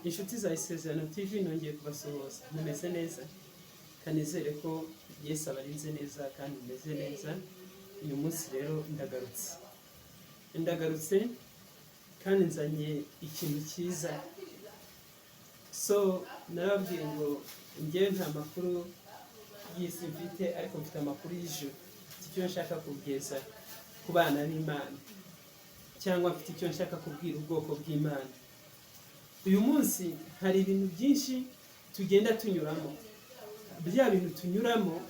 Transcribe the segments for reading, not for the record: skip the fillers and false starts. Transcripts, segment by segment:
Inshuti za Isezerano TV, nongeye kubasuhuza. Mumeze neza? Kanizere ko Yesu abarinze neza kandi mumeze neza. Uyu munsi rero ndagarutse kandi nzanye ikintu cyiza. So narababwiye ngo njyewe nta makuru y'isi mfite, ariko mfite amakuru y'ijuru. Mfite icyo nshaka kugeza ku bana b'Imana, cyangwa mfite icyo nshaka kubwira ubwoko bw'Imana. Uyu munsi hari ibintu byinshi tugenda tunyuramo. Bya bintu tunyuramo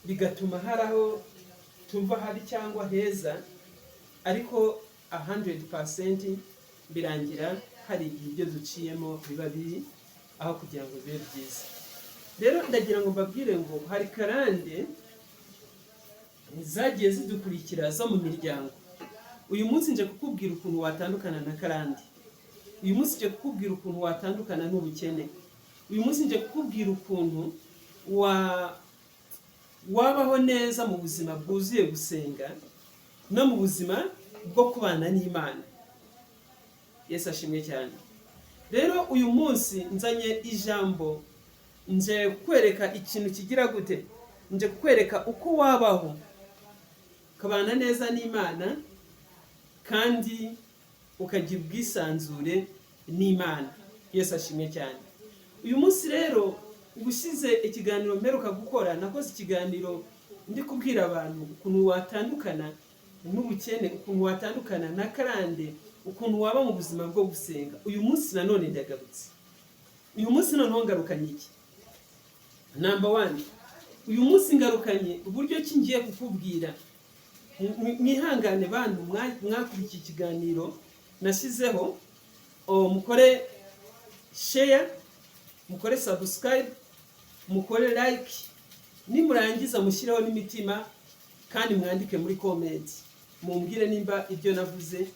bigatuma hari aho tuva habi cyangwa heza, ariko 100% birangira hari igihe ibyo duciyemo biba bibi aho kugira ngo bibe byiza. Rero ndagira ngo mbabwire ngo hari karande zagiye zidukurikira zo mu miryango. Uyu munsi nje kukubwira ukuntu watandukana na karande. Uyu munsi nje kukubwira ukuntu watandukana n'ubukene. Uyu munsi nje kukubwira ukuntu wabaho neza mu buzima bwuzuye gusenga no mu buzima bwo kubana n'Imana. Yesu ashimwe cyane. Rero uyu munsi nzanye ijambo, nje kukwereka ikintu kigira gute, nje kukwereka uko wabaho ukabana neza n'Imana kandi ukagira ubwisanzure n'Imana. Yesu ashimwe cyane. Uyu munsi rero, ubushize ikiganiro mperuka gukora, nakoze ikiganiro ndi kubwira abantu ukuntu watandukana n'ubukene, ukuntu watandukana na karande, ukuntu waba mu buzima bwo gusenga. Uyu munsi nanone ndagarutse. Uyu munsi noneho ngarukanye iki? Number one, uyu munsi ngarukanye uburyo ki ngiye kukubwira. Mwihangane bantu mwakurikiye ikiganiro nashyizeho, mukore share, mukore subscribe, mukore like, nimurangiza mushyireho n'imitima, kandi mwandike muri comment, mumbwire nimba ibyo navuze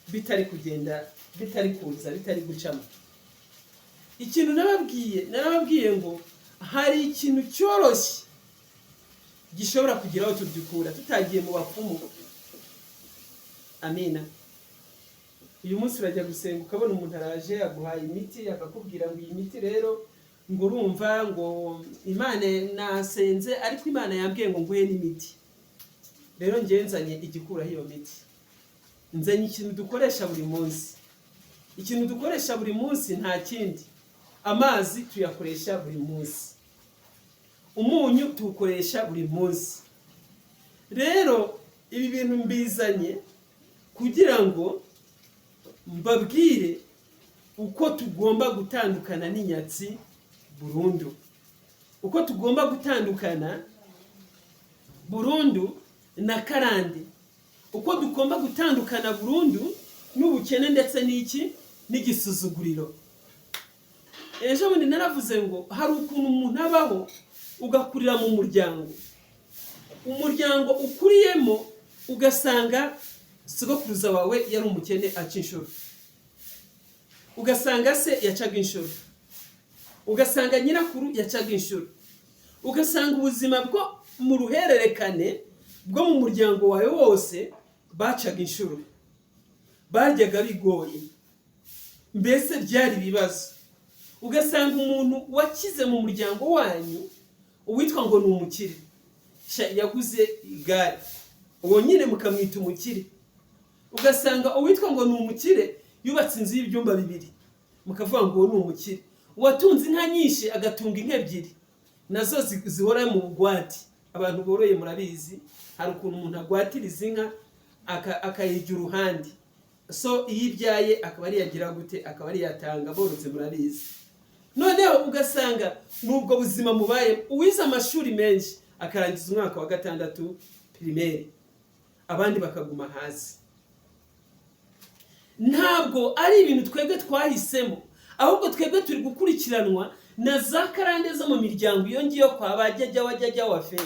bitari kugenda, bitari kuza, bitari gucamo. Ikintu nababwiye, narababwiye ngo hari ikintu cyoroshye gishobora kugira aho tudukura tutagiye mu bapfumu. Amina. Uyu munsi urajya gusenga, ukabona umuntu araje aguhaye imiti, akakubwira ngo iyi miti rero, ngo urumva ngo Imana nasenze, ariko Imana yambwiye ngo nguhe n'imiti. Rero njyewe nzanye igikuraho iyo miti. Nzanye ikintu dukoresha buri munsi. Ikintu dukoresha buri munsi nta kindi: amazi tuyakoresha buri munsi, umunyu tuwukoresha buri munsi. Rero ibi bintu mbizanye kugira ngo mbabwire uko tugomba gutandukana n'inyatsi burundu, uko tugomba gutandukana burundu na karande, uko tugomba gutandukana burundu n'ubukene ndetse n'iki, n'igisuzuguriro. Ejo bundi naravuze ngo hari ukuntu umuntu abaho, ugakurira mu muryango, umuryango ukuriyemo ugasanga sogokuruza wawe yari umukene aca inshuro, ugasanga se yacaga inshuro, ugasanga nyirakuru yacaga inshuro, ugasanga ubuzima bwo mu ruhererekane bwo mu muryango wawe wose bacaga inshuro, baryaga bigoye, mbese byari ibibazo. Ugasanga umuntu wakize mu muryango wanyu, uwitwa ngo ni umukire, yaguze igare, uwo nyine mukamwita umukire. Ugasanga uwitwa ngo ni umukire yubatse inzu y'ibyumba bibiri, mukavuga ngo uwo ni umukire. Uwatunze inka nyinshi agatunga inka ebyiri, nazo zihora mu bugwate. Abantu boroye murabizi, hari ukuntu umuntu agwatiriza inka akayigira uruhande, so iyo ibyaye akaba ariyo agira gute, akaba ariyo atanga. Borotse murabizi. Noneho ugasanga n'ubwo buzima mubaye. Uwize amashuri menshi akarangiza umwaka wa gatandatu primaire, abandi bakaguma hasi. Ntabwo ari ibintu twebwe twahisemo, ahubwo twebwe turi gukurikiranwa na za karande zo mu miryango iyo ngiyo kwa ba jyajya wa jyajya wa fe,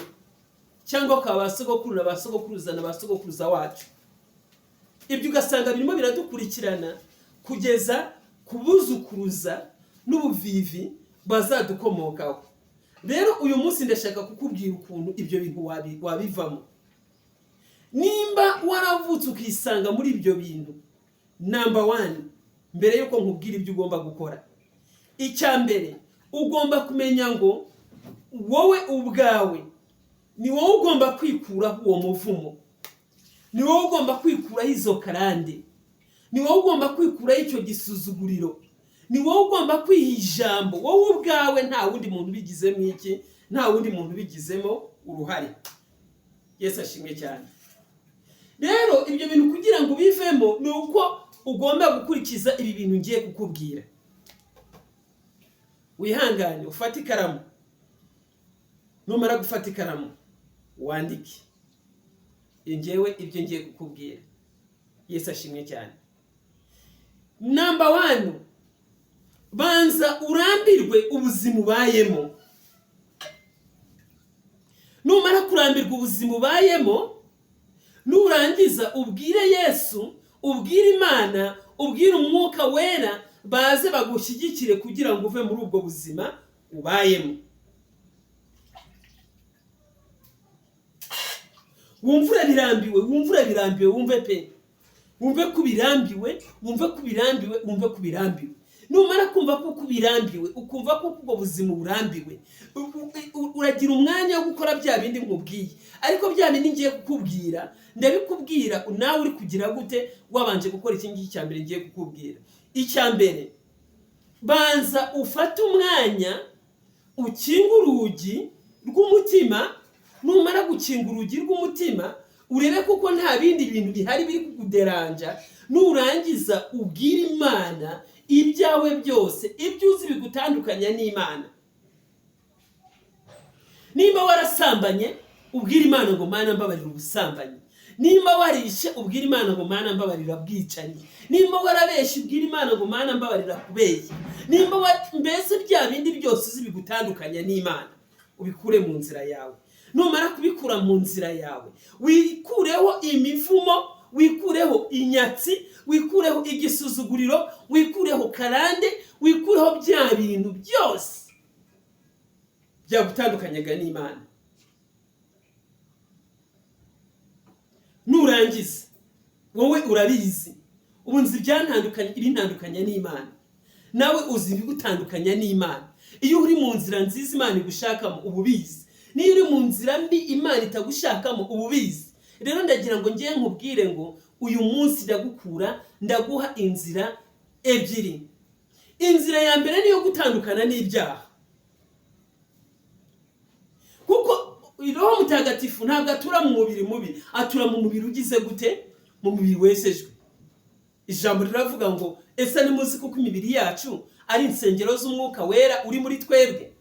cyangwa kwa ba sogokuru na ba sogokuruza na ba sogokuruza wacu. Ibyo ugasanga birimo biradukurikirana kugeza ku buzukuruza n'ubuvivi bazadukomokaho. Rero uyu munsi ndashaka kukubwira ukuntu ibyo bintu wabivamo. Nimba waravutse ukisanga muri ibyo bintu, number one, mbere y'uko nkubwira ibyo ugomba gukora Icya mbere, ugomba kumenya ngo wowe ubwawe ni wowe ugomba kwikuraho uwo muvumo, ni wowe ugomba kwikuraho izo karande, ni wowe ugomba kwikuraho icyo gisuzuguriro, ni wowe ugomba kwiha ijambo wowe ubwawe. Nta wundi muntu ubigizemo iki? Nta wundi muntu ubigizemo uruhare. Yesu ashimwe cyane. Rero ibyo bintu kugira ngo ubivemo ni uko ugomba gukurikiza ibi bintu ngiye kukubwira. Wihangane ufate ikaramu. Numara gufata ikaramu, wandike ngewe ibyo ngiye kukubwira. Yesu ashimwe cyane. Number one, banza urambirwe ubuzima ubayemo. Numara kurambirwa ubuzima ubayemo, nurangiza ubwire Yesu, ubwire Imana, ubwire Umwuka Wera baze bagushyigikire kugira ngo uve muri ubwo buzima ubayemo. Wumve urabirambiwe, wumve urabirambiwe, wumve pe, wumve ko ubirambiwe, wumve ko ubirambiwe, wumve ko ubirambiwe. Numara kumva ko ubirambiwe, ukumva ko ubwo buzima uburambiwe, uragira umwanya wo gukora bya bindi nkubwiye. Ariko bya bindi ngiye kukubwira, ndabikubwira nawe uri kugira gute? Wabanje gukora iki ngiki cya mbere ngiye kukubwira. Icya mbere, banza ufate umwanya ukinge urugi rw'umutima. Numara gukinga urugi rw'umutima, urebe kuko nta bindi bintu bihari biri kukuderanja. Nurangiza ubwire Imana ibyawe byose, ibyo uzi bigutandukanya n'Imana. Nimba warasambanye, ubwire Imana ngo: "Mana, mbabarira ubusambanyi." Nimba warishe, ubwire Imana ngo: "Mana, mbabarira bwicanyi." Nimba warabeshye, ubwire Imana ngo: "Mana, mbabarira kubeshya." Nimba mbese bya bindi byose uzi bigutandukanya n'Imana, ubikure mu nzira yawe. Numara kubikura mu nzira yawe, wikureho imivumo, wikureho inyatsi, wikureho igisuzuguriro, wikureho karande, wikureho bya bintu byose byagutandukanyaga n'Imana. Nurangiza, wowe urabizi, ubu nzi ibyantandukanya, ibintandukanya n'Imana, nawe uzi ibigutandukanya n'Imana. Iyo uri mu nzira nziza Imana igushakamo, uba ubizi. Niyo uri mu nzira mbi Imana itagushakamo, uba ubizi. Rero ndagira ngo ngiye nkubwire ngo uyu munsi ndagukura, ndaguha inzira ebyiri. Inzira ya mbere niyo gutandukana n'ibyaha, kuko Roho Mutagatifu ntabwo atura mu mubiri mubi, atura mu mubiri ugize gute? Mu mubiri wesejwe. Ijambo riravuga ngo: "Ese nimuzi kuko imibiri yacu ari insengero z'Umwuka Wera uri muri twebwe?"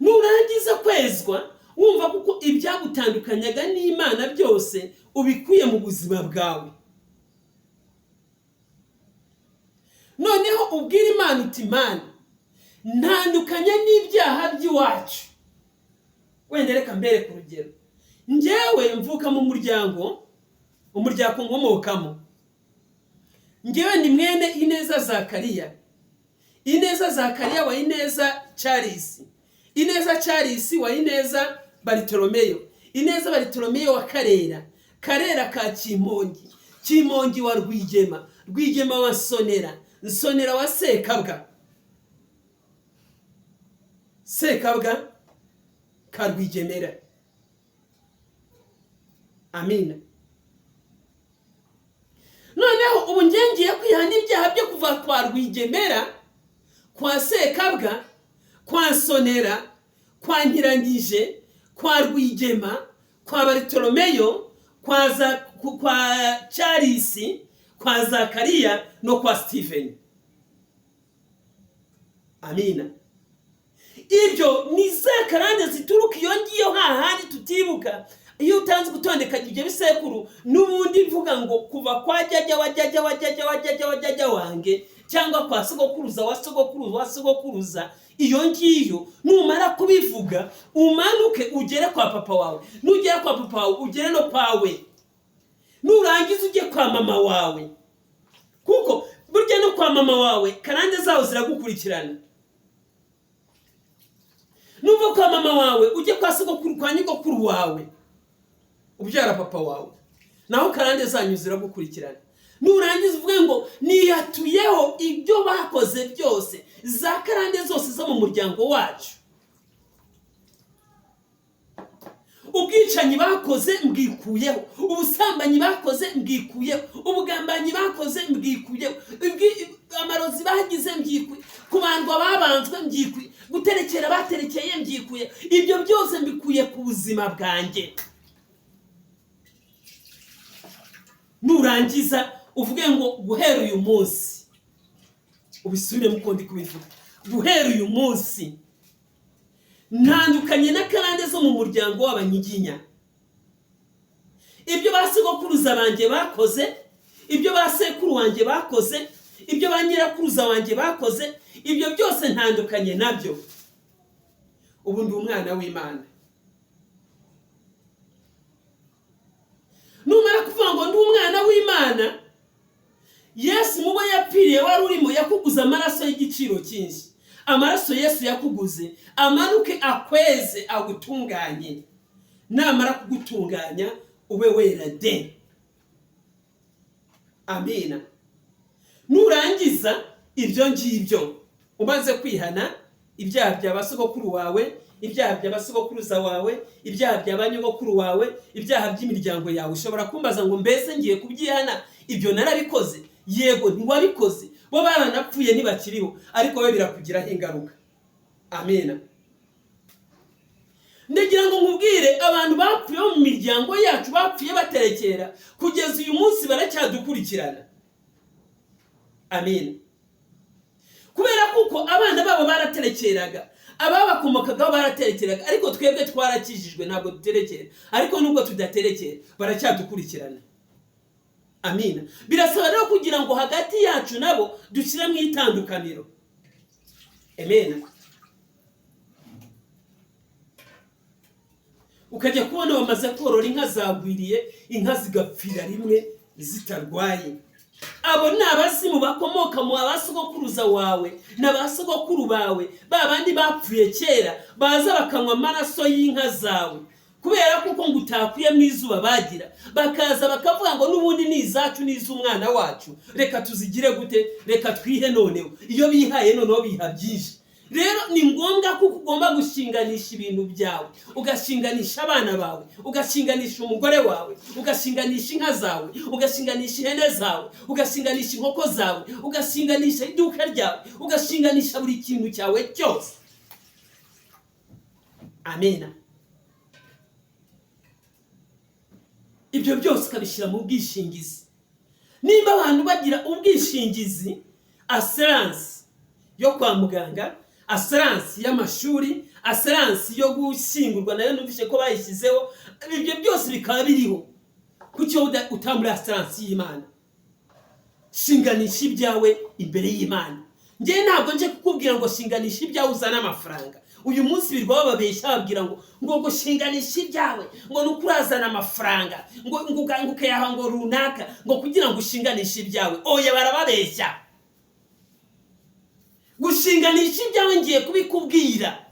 Nurangiza kwezwa, wumva kuko ibyagutandukanyaga n'Imana byose ubikuye mu buzima bwawe, noneho ubwire Imana uti: "Imana, ntandukanye n'ibyaha by'iwacu." Wenda reka mbere ku rugero, njyewe mvuka mu muryango, umuryango nkomokamo, njyewe ni mwene Ineza Zakariya, Ineza Zakariya wa Ineza Charles, Ineza Charles wa Ineza Baritolomeyo, Ineza Baritolomeyo wa Karera, Karera ka Kimongi, Kimongi wa Rwigema, Rwigema wa Nsonera, Nsonera wa Sekabwa, Sekabwa ka Rwigemera. Amina. Noneho ubu ngiye kwiha n'ibyaha byo kuva kwa Rwigemera, kwa Sekabwa, kwa Nsonera, kwa Nkirangije, kwa Rwigema, kwa Baritolomeyo, kwa Charles, kwa Zakariya no kwa Steven. Amina. Ibyo ni za karande zituruka iyo ngiyo hahandi tutibuka. Iyo utanze gutondekanya ibyo bisekuru, n'ubundi mvuga ngo kuva kwa jajya wa jajya wa jajya wa jajya wa jajya wange, cyangwa kwa sogokuruza wa sogokuruza wa sogokuruza, iyo ngiyo. Numara kubivuga, umanuke ugere kwa papa wawe. Nugera kwa papa wawe, ugere no kwawe. Nurangiza ujye kwa mama wawe, kuko burya no kwa mama wawe karande zawo ziragukurikirana. Nuva kwa mama wawe, ujye kwa sogokuru, kwa nyogokuru wawe ubyara papa wawe, naho karande zanyu ziragukurikirana. Nurangiza uvuge ngo niyatuyeho ibyo bakoze byose, za karande zose zo mu muryango wacu, ubwicanyi bakoze mbwikuyeho, ubusambanyi bakoze mbwikuyeho, ubugambanyi bakoze mbwikuyeho, amarozi bagize mbyikuye, kubandwa babanzwe mbyikuye, guterekera baterekeye mbyikuye, ibyo byose mbikuye ku buzima bwanjye. Nurangiza uvuge ngo guhera uyu munsi, ubisubiremo uko ndi kubivuga, guhera uyu munsi ntandukanye na karande zo mu muryango w'Abanyiginya. Ibyo ba sogokuruza banjye bakoze, ibyo ba sekuru wanjye bakoze, ibyo ba nyirakuruza wanjye bakoze, ibyo byose ntandukanye nabyo. Ubu ndi umwana w'Imana. Numara kuvuga ngo ndi umwana w'Imana, Yesu mubo yapfiriye wari urimo yakuguze amaraso y'igiciro cyinshi. Amaraso Yesu yakuguze amanuke akweze agutunganye. Namara kugutunganya ube wera de. Amina. Nurangiza ibyo ngibyo, umaze kwihana ibyaha bya basogokuru wawe, ibyaha bya basogokuruza wawe, ibyaha bya banyogokuru wawe, ibyaha by'imiryango yawe. Ushobora kumbaza ngo mbese ngiye kubyihana, ibyo narabikoze? Yego, ntiwabikoze, bo baranapfuye ntibakiriho, ariko we birakugiraho ingaruka. Amina. Ndagira ngo nkubwire, abantu bapfuye mu miryango yacu, bapfuye baterekera, kugeza uyu munsi baracyadukurikirana. Amina. Kubera kuko abana babo baraterekeraga, ababakomokagaho baraterekeraga, ariko twebwe twarakijijwe ntabwo duterekera, ariko nubwo tudaterekera baracyadukurikirana. Amina. Birasaba rero kugira ngo hagati yacu nabo dushyiremo itandukaniro. Amen. Ukajya kubona bamaze korora inka zagwiriye, inka zigapfira rimwe zitarwaye. Abo ni abazimu bakomoka mu basogokuruza wawe na basogokuru bawe, ba bandi bapfuye kera, baza bakanywa amaraso y'inka zawe kubera kuko ngo utakwiye mu izuba bagira, bakaza bakavuga ngo n'ubundi ni izacu n'iz'umwana wacu, reka tuzigire gute, reka twihe noneho. Iyo bihaye noneho biha byinshi. Rero ni ngombwa kuko ugomba gushinganisha ibintu byawe, ugashinganisha abana bawe, ugashinganisha umugore wawe, ugashinganisha inka zawe, ugashinganisha ihene zawe, ugashinganisha inkoko zawe, ugashinganisha iduka ryawe, ugashinganisha buri kintu cyawe cyose. Amina. Ibyo byose ukabishyira mu bwishingizi. Nimba abantu bagira ubwishingizi, assurance yo kwa muganga, assurance y'amashuri, assurance yo gushyingurwa nayo numvise ko bayishyizeho, ibyo byose bikaba biriho. Kuki utambura assurance y'Imana? Shinganisha ibyawe imbere y'Imana. Njye ntabwo nje kukubwira ngo shinganisha ibyawe uzane amafaranga. Uyu munsi birwa bababeshya babwira ngo ngo shinganisha ibyawe, ngo nuko urazana amafaranga, ngo ukayaha ngo runaka, ngo kugira ngo ushinganishe ibyawe. Oya, barababeshya. Gushinganisha ibyawe ngiye kubikubwira.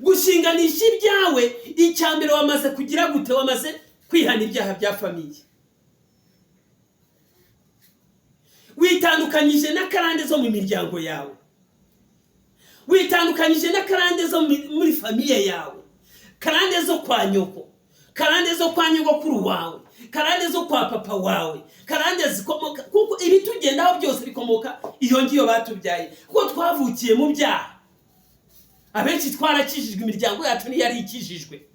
Gushinganisha ibyawe, icya mbere wamaze kugira gute? Wamaze kwihana ibyaha bya famiye, witandukanyije na karande zo mu miryango yawe, witandukanyije na karande zo muri famiye yawe, karande zo kwa nyoko, karande zo kwa nyogokuru wawe, karande zo kwa papa wawe, karande zikomoka, kuko ibitugendaho byose bikomoka iyo ngiyo batubyaye, kuko twavukiye mu byaha. Abenshi twarakijijwe, imiryango yacu ntiyari ikijijwe.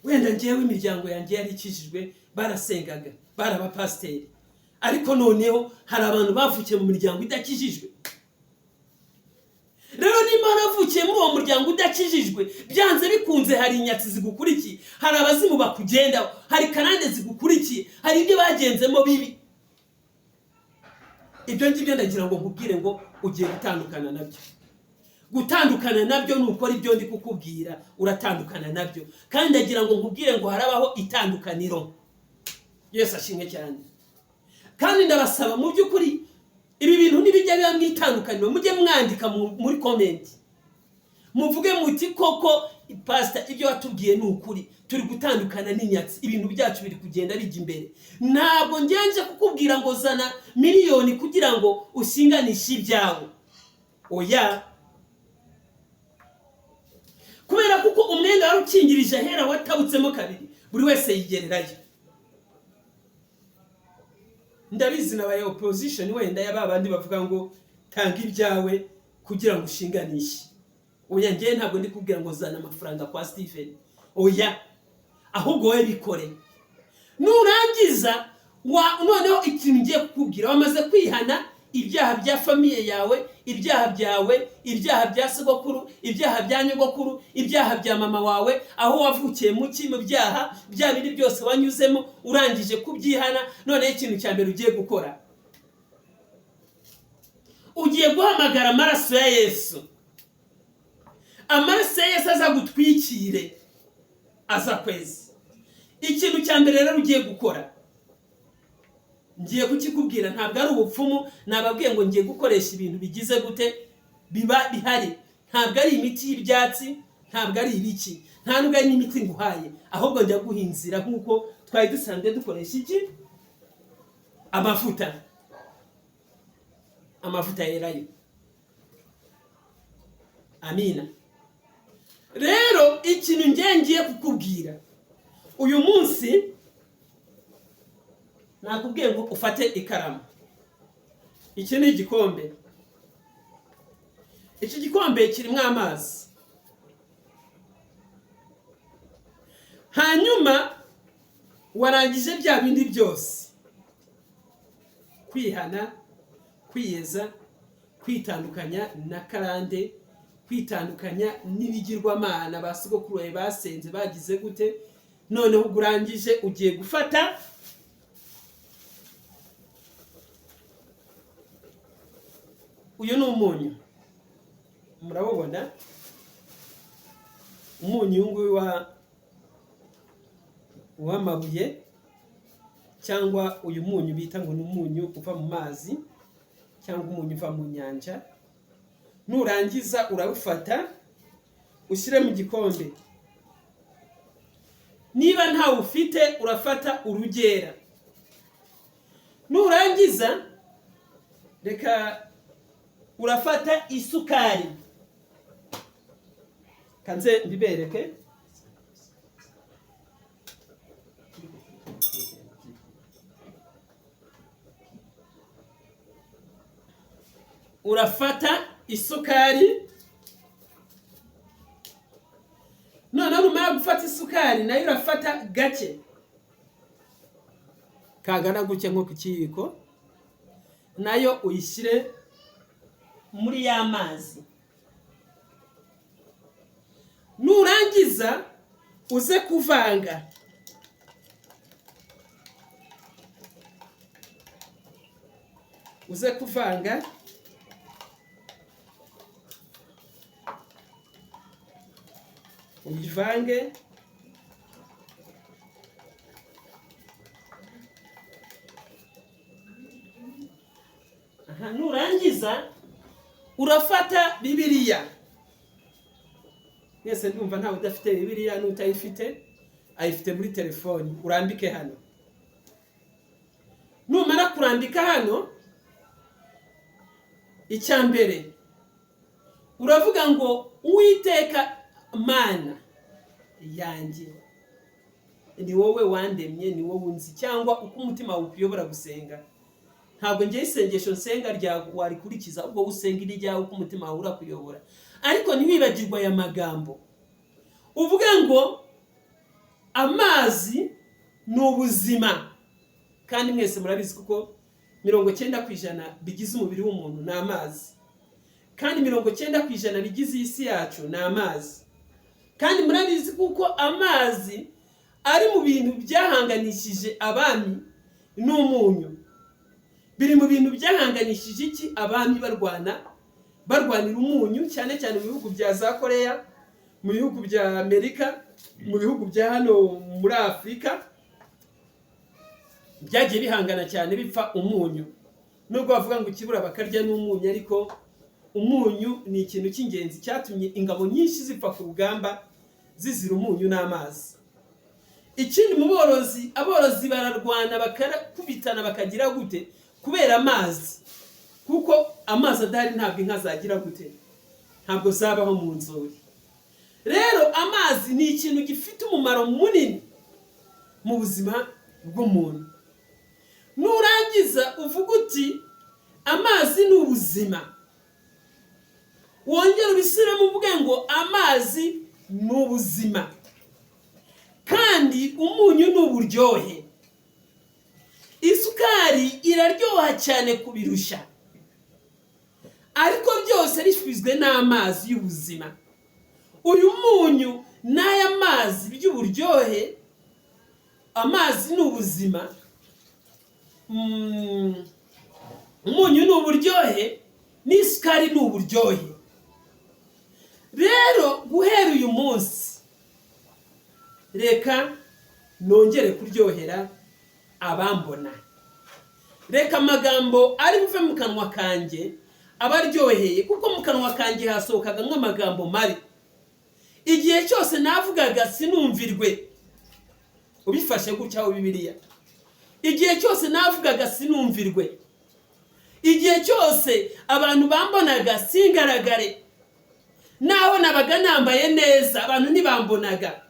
Wenda ngewe imiryango yanjye yari ikijijwe, barasengaga, bari abapasiteri, ariko noneho hari abantu bavukiye mu miryango idakijijwe. Rero nimba waravukiye muri uwo muryango udakijijwe, byanze bikunze hari inyatsi zigukurikiye, hari abazimu bakugendaho, hari karande zigukurikiye, hari ibyo bagenzemo bibi. Ibyo ngibyo ndagira ngo nkubwire ngo ugiye gutandukana nabyo. Gutandukana nabyo ni ukora ibyo ndi kukubwira, uratandukana nabyo. Kandi ndagira ngo nkubwire ngo harabaho itandukaniro. Yesu ashimwe cyane. Kandi ndabasaba mu by'ukuri ibi bintu nibijya biba mu itandukaniro, mujye mwandika muri comment, muvuge muti koko Pasita, ibyo watubwiye ni ukuri, turi gutandukana n'inyatsi, ibintu byacu biri kugenda bijya imbere. Ntabwo ngenje kukubwira ngo zana miliyoni kugira ngo ushinganishe ibyawe, oya, kubera kuko umwenda wari ukingirije ahera watabutsemo kabiri, buri wese yigererayo. Ndabizi nabaye opposition wenda ya babandi bavuga ngo tanga ibyawe kugira ngo ushinganishe. Oya, ngewe ntabwo ndi kubwira ngo zana amafaranga kwa Stephen, oya, ahubwo wowe bikore. Nurangiza wa noneho ikintu ngiye kukubwira, wamaze kwihana ibyaha bya famille yawe, ibyaha byawe, ibyaha bya sogokuru, ibyaha bya nyogokuru, ibyaha bya mama wawe, aho wavukiye muki mu byaha bya bindi byose wanyuzemo, urangije kubyihana. Noneho ikintu cya mbere ugiye gukora, ugiye guhamagara amaraso ya Yesu. Amaraso ya Yesu azagutwikire, aza kwezi. Ikintu cya mbere rero ugiye gukora, ngiye kukikubwira, ntabwo ari ubupfumu. Nababwiye ngo ngiye gukoresha ibintu bigize gute, biba bihari. Ntabwo ari imiti y'ibyatsi, ntabwo ari ibiki, nta nubwo ari n'imiti nguhaye, ahubwo njya guha inzira nk'uko twari dusanzwe dukoresha iki, amavuta, amavuta yerayo. Amina. Rero ikintu ngiye ngiye kukubwira uyu munsi, nakubwiye ngo ufate ikaramu. Iki ni igikombe, iki gikombe kirimo amazi. Hanyuma warangije bya bindi byose, kwihana, kwiyeza, kwitandukanya na karande, kwitandukanya n'ibigirwamana ba sogokuru bawe basenze, bagize gute. Noneho ubwo urangije, ugiye gufata uyu ni umunyu, murawubona, umunyu uyu nguyu w'amabuye, cyangwa uyu munyu bita ngo ni umunyu uva mu mazi cyangwa umunyu uva mu nyanja. Nurangiza urawufata ushyire mu gikombe. Niba ntawe ufite, urafata urugera. Nurangiza reka urafata isukari, kanze mbibereke. Urafata isukari, noneho numara gufata isukari nayo urafata gake kangana gutya nko ku kiyiko, nayo uyishyire muri ya mazi. Nurangiza uze kuvanga. Uze kuvanga, uyivange. Aha, nurangiza urafata Bibiliya. Mwese ndumva ntawe udafite Bibiliya, n'utayifite ayifite muri telefoni. Urambike hano. Numara kurambika hano, icya mbere uravuga ngo: "Uwiteka Mana yanjye, ni wowe wandemye, ni wowe unzi," cyangwa uko umutima wawe ukuyobora gusenga. Ntabwo ngewe isengesho nsenga rya warikurikiza, ubwo usenga iryawe uko umutima wawe urakuyobora, ariko ntiwibagirwe aya magambo. Uvuge ngo amazi ni ubuzima, kandi mwese murabizi kuko 90% bigize umubiri w'umuntu ni amazi, kandi 90% bigize iyi si yacu ni amazi, kandi murabizi kuko amazi ari mu bintu byahanganishije abami n'umunyu. Biri mu bintu byahanganishije iki, abami barwana, barwanira umunyu, cyane cyane mu bihugu bya za Koreya, mu bihugu bya Amerika, mu bihugu bya hano muri Afurika byagiye bihangana cyane bipfa umunyu. Nubwo bavuga ngo ikibura bakarya n'umunyu, ariko umunyu ni ikintu cy'ingenzi cyatumye ingabo nyinshi zipfa ku rugamba. Zizira umunyu n'amazi. Ikindi, mu borozi, aborozi bararwana, bakakubitana, bakagira gute kubera amazi, kuko amazi adahari ntabwo inka zagira gute? Ntabwo zabaho mu nzuri. Rero amazi ni ikintu gifite umumaro munini mu buzima bw'umuntu. Nurangiza uvuga uti: "Amazi ni ubuzima." Wongere ubisubiremo, uvuge ngo: "Amazi ni ubuzima kandi umunyu ni uburyohe." Isukari iraryoha cyane kubirusha, ariko byose bifizwe n'amazi y'ubuzima. Uyu munyu n'aya mazi by'uburyohe, amazi ni ubuzima, umunyu ni uburyohe n'isukari ni uburyohe. Rero guhera uyu munsi, reka nongere kuryohera abambona. Reka amagambo ari buve mu kanwa kanjye aba aryoheye, kuko mu kanwa kanjye hasohokaga nk'amagambo mabi. Igihe cyose navugaga sinumvirwe. Ubifashe gutya aho Bibiliya, igihe cyose navugaga sinumvirwe, igihe cyose abantu bambonaga singaragare, naho nabaga nambaye neza abantu ntibambonaga,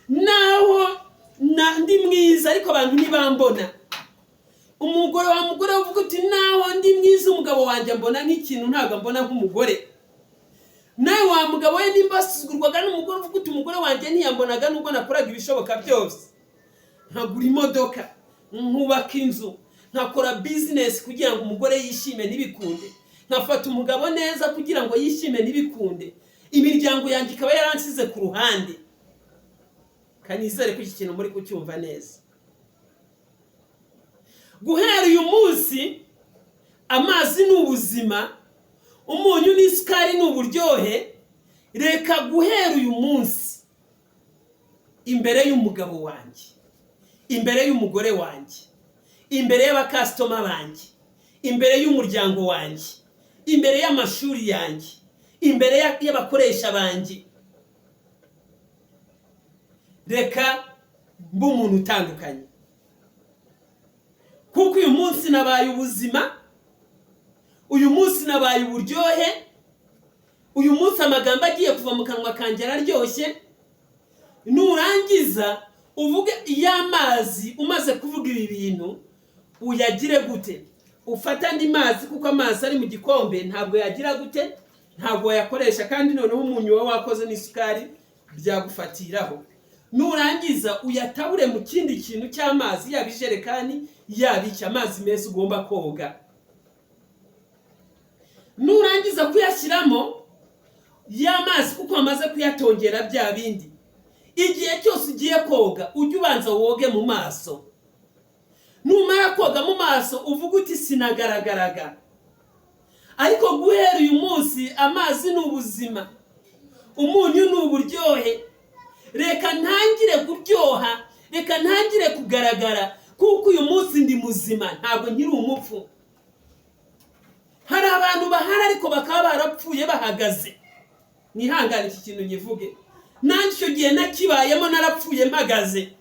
naho ndi mwiza ariko abantu ntibambona. Umugore wa mugore uvuga uti: "Naho ndi mwiza, umugabo wanjye mbona nk'ikintu, ntabwo mbona nk'umugore." Nawe wa mugabo we, nimba wasuzugurwaga n'umugore, uvuga uti: "Umugore wanjye ntiyambonaga nubwo nakoraga ibishoboka byose, nkagura imodoka, nkubaka inzu, nkakora bizinesi kugira ngo umugore yishime, ntibikunde, nkafata umugabo neza kugira ngo yishime, ntibikunde, imiryango yanjye ikaba yaransize ku ruhande." Kanizere ko iki kintu muri kucyumva neza. Guhera uyu munsi, amazi ni ubuzima, umunyu n'isukari ni uburyohe. Reka guhera uyu munsi, imbere y'umugabo wanjye, imbere y'umugore wanjye, imbere y'abakasitoma banjye, imbere y'umuryango wanjye, imbere y'amashuri yanjye, imbere y'abakoresha banjye, reka mbe umuntu utandukanye, kuko uyu munsi nabaye ubuzima, uyu munsi nabaye uburyohe, uyu munsi amagambo agiye kuva mu kanwa kanjye araryoshye. Nurangiza uvuge iyo amazi, umaze kuvuga ibi bintu, uyagire gute? Ufate andi mazi, kuko amazi ari mu gikombe ntabwo yagira gute? Ntabwo wayakoresha. Kandi noneho umunyu wawe wakoze n'isukari byagufatiraho. Nurangiza uyatabure mu kindi kintu cy'amazi, yaba ijerekani, yaba iki, amazi meza ugomba koga. Nurangiza kuyashyiramo ya mazi, kuko wamaze kuyatongera bya bindi, igihe cyose ugiye koga ujye ubanza woge mu maso. Numara koga mu maso uvuge uti: "Sinagaragaraga, ariko guhera uyu munsi amazi ni ubuzima, umunyu ni uburyohe. Reka ntangire kuryoha, reka ntangire kugaragara, kuko uyu munsi ndi muzima, ntabwo nkiri umupfu." Hari abantu bahari ariko bakaba barapfuye bahagaze. Mwihangane iki kintu nyivuge, nanjye icyo gihe nakibayemo, narapfuye mpagaze,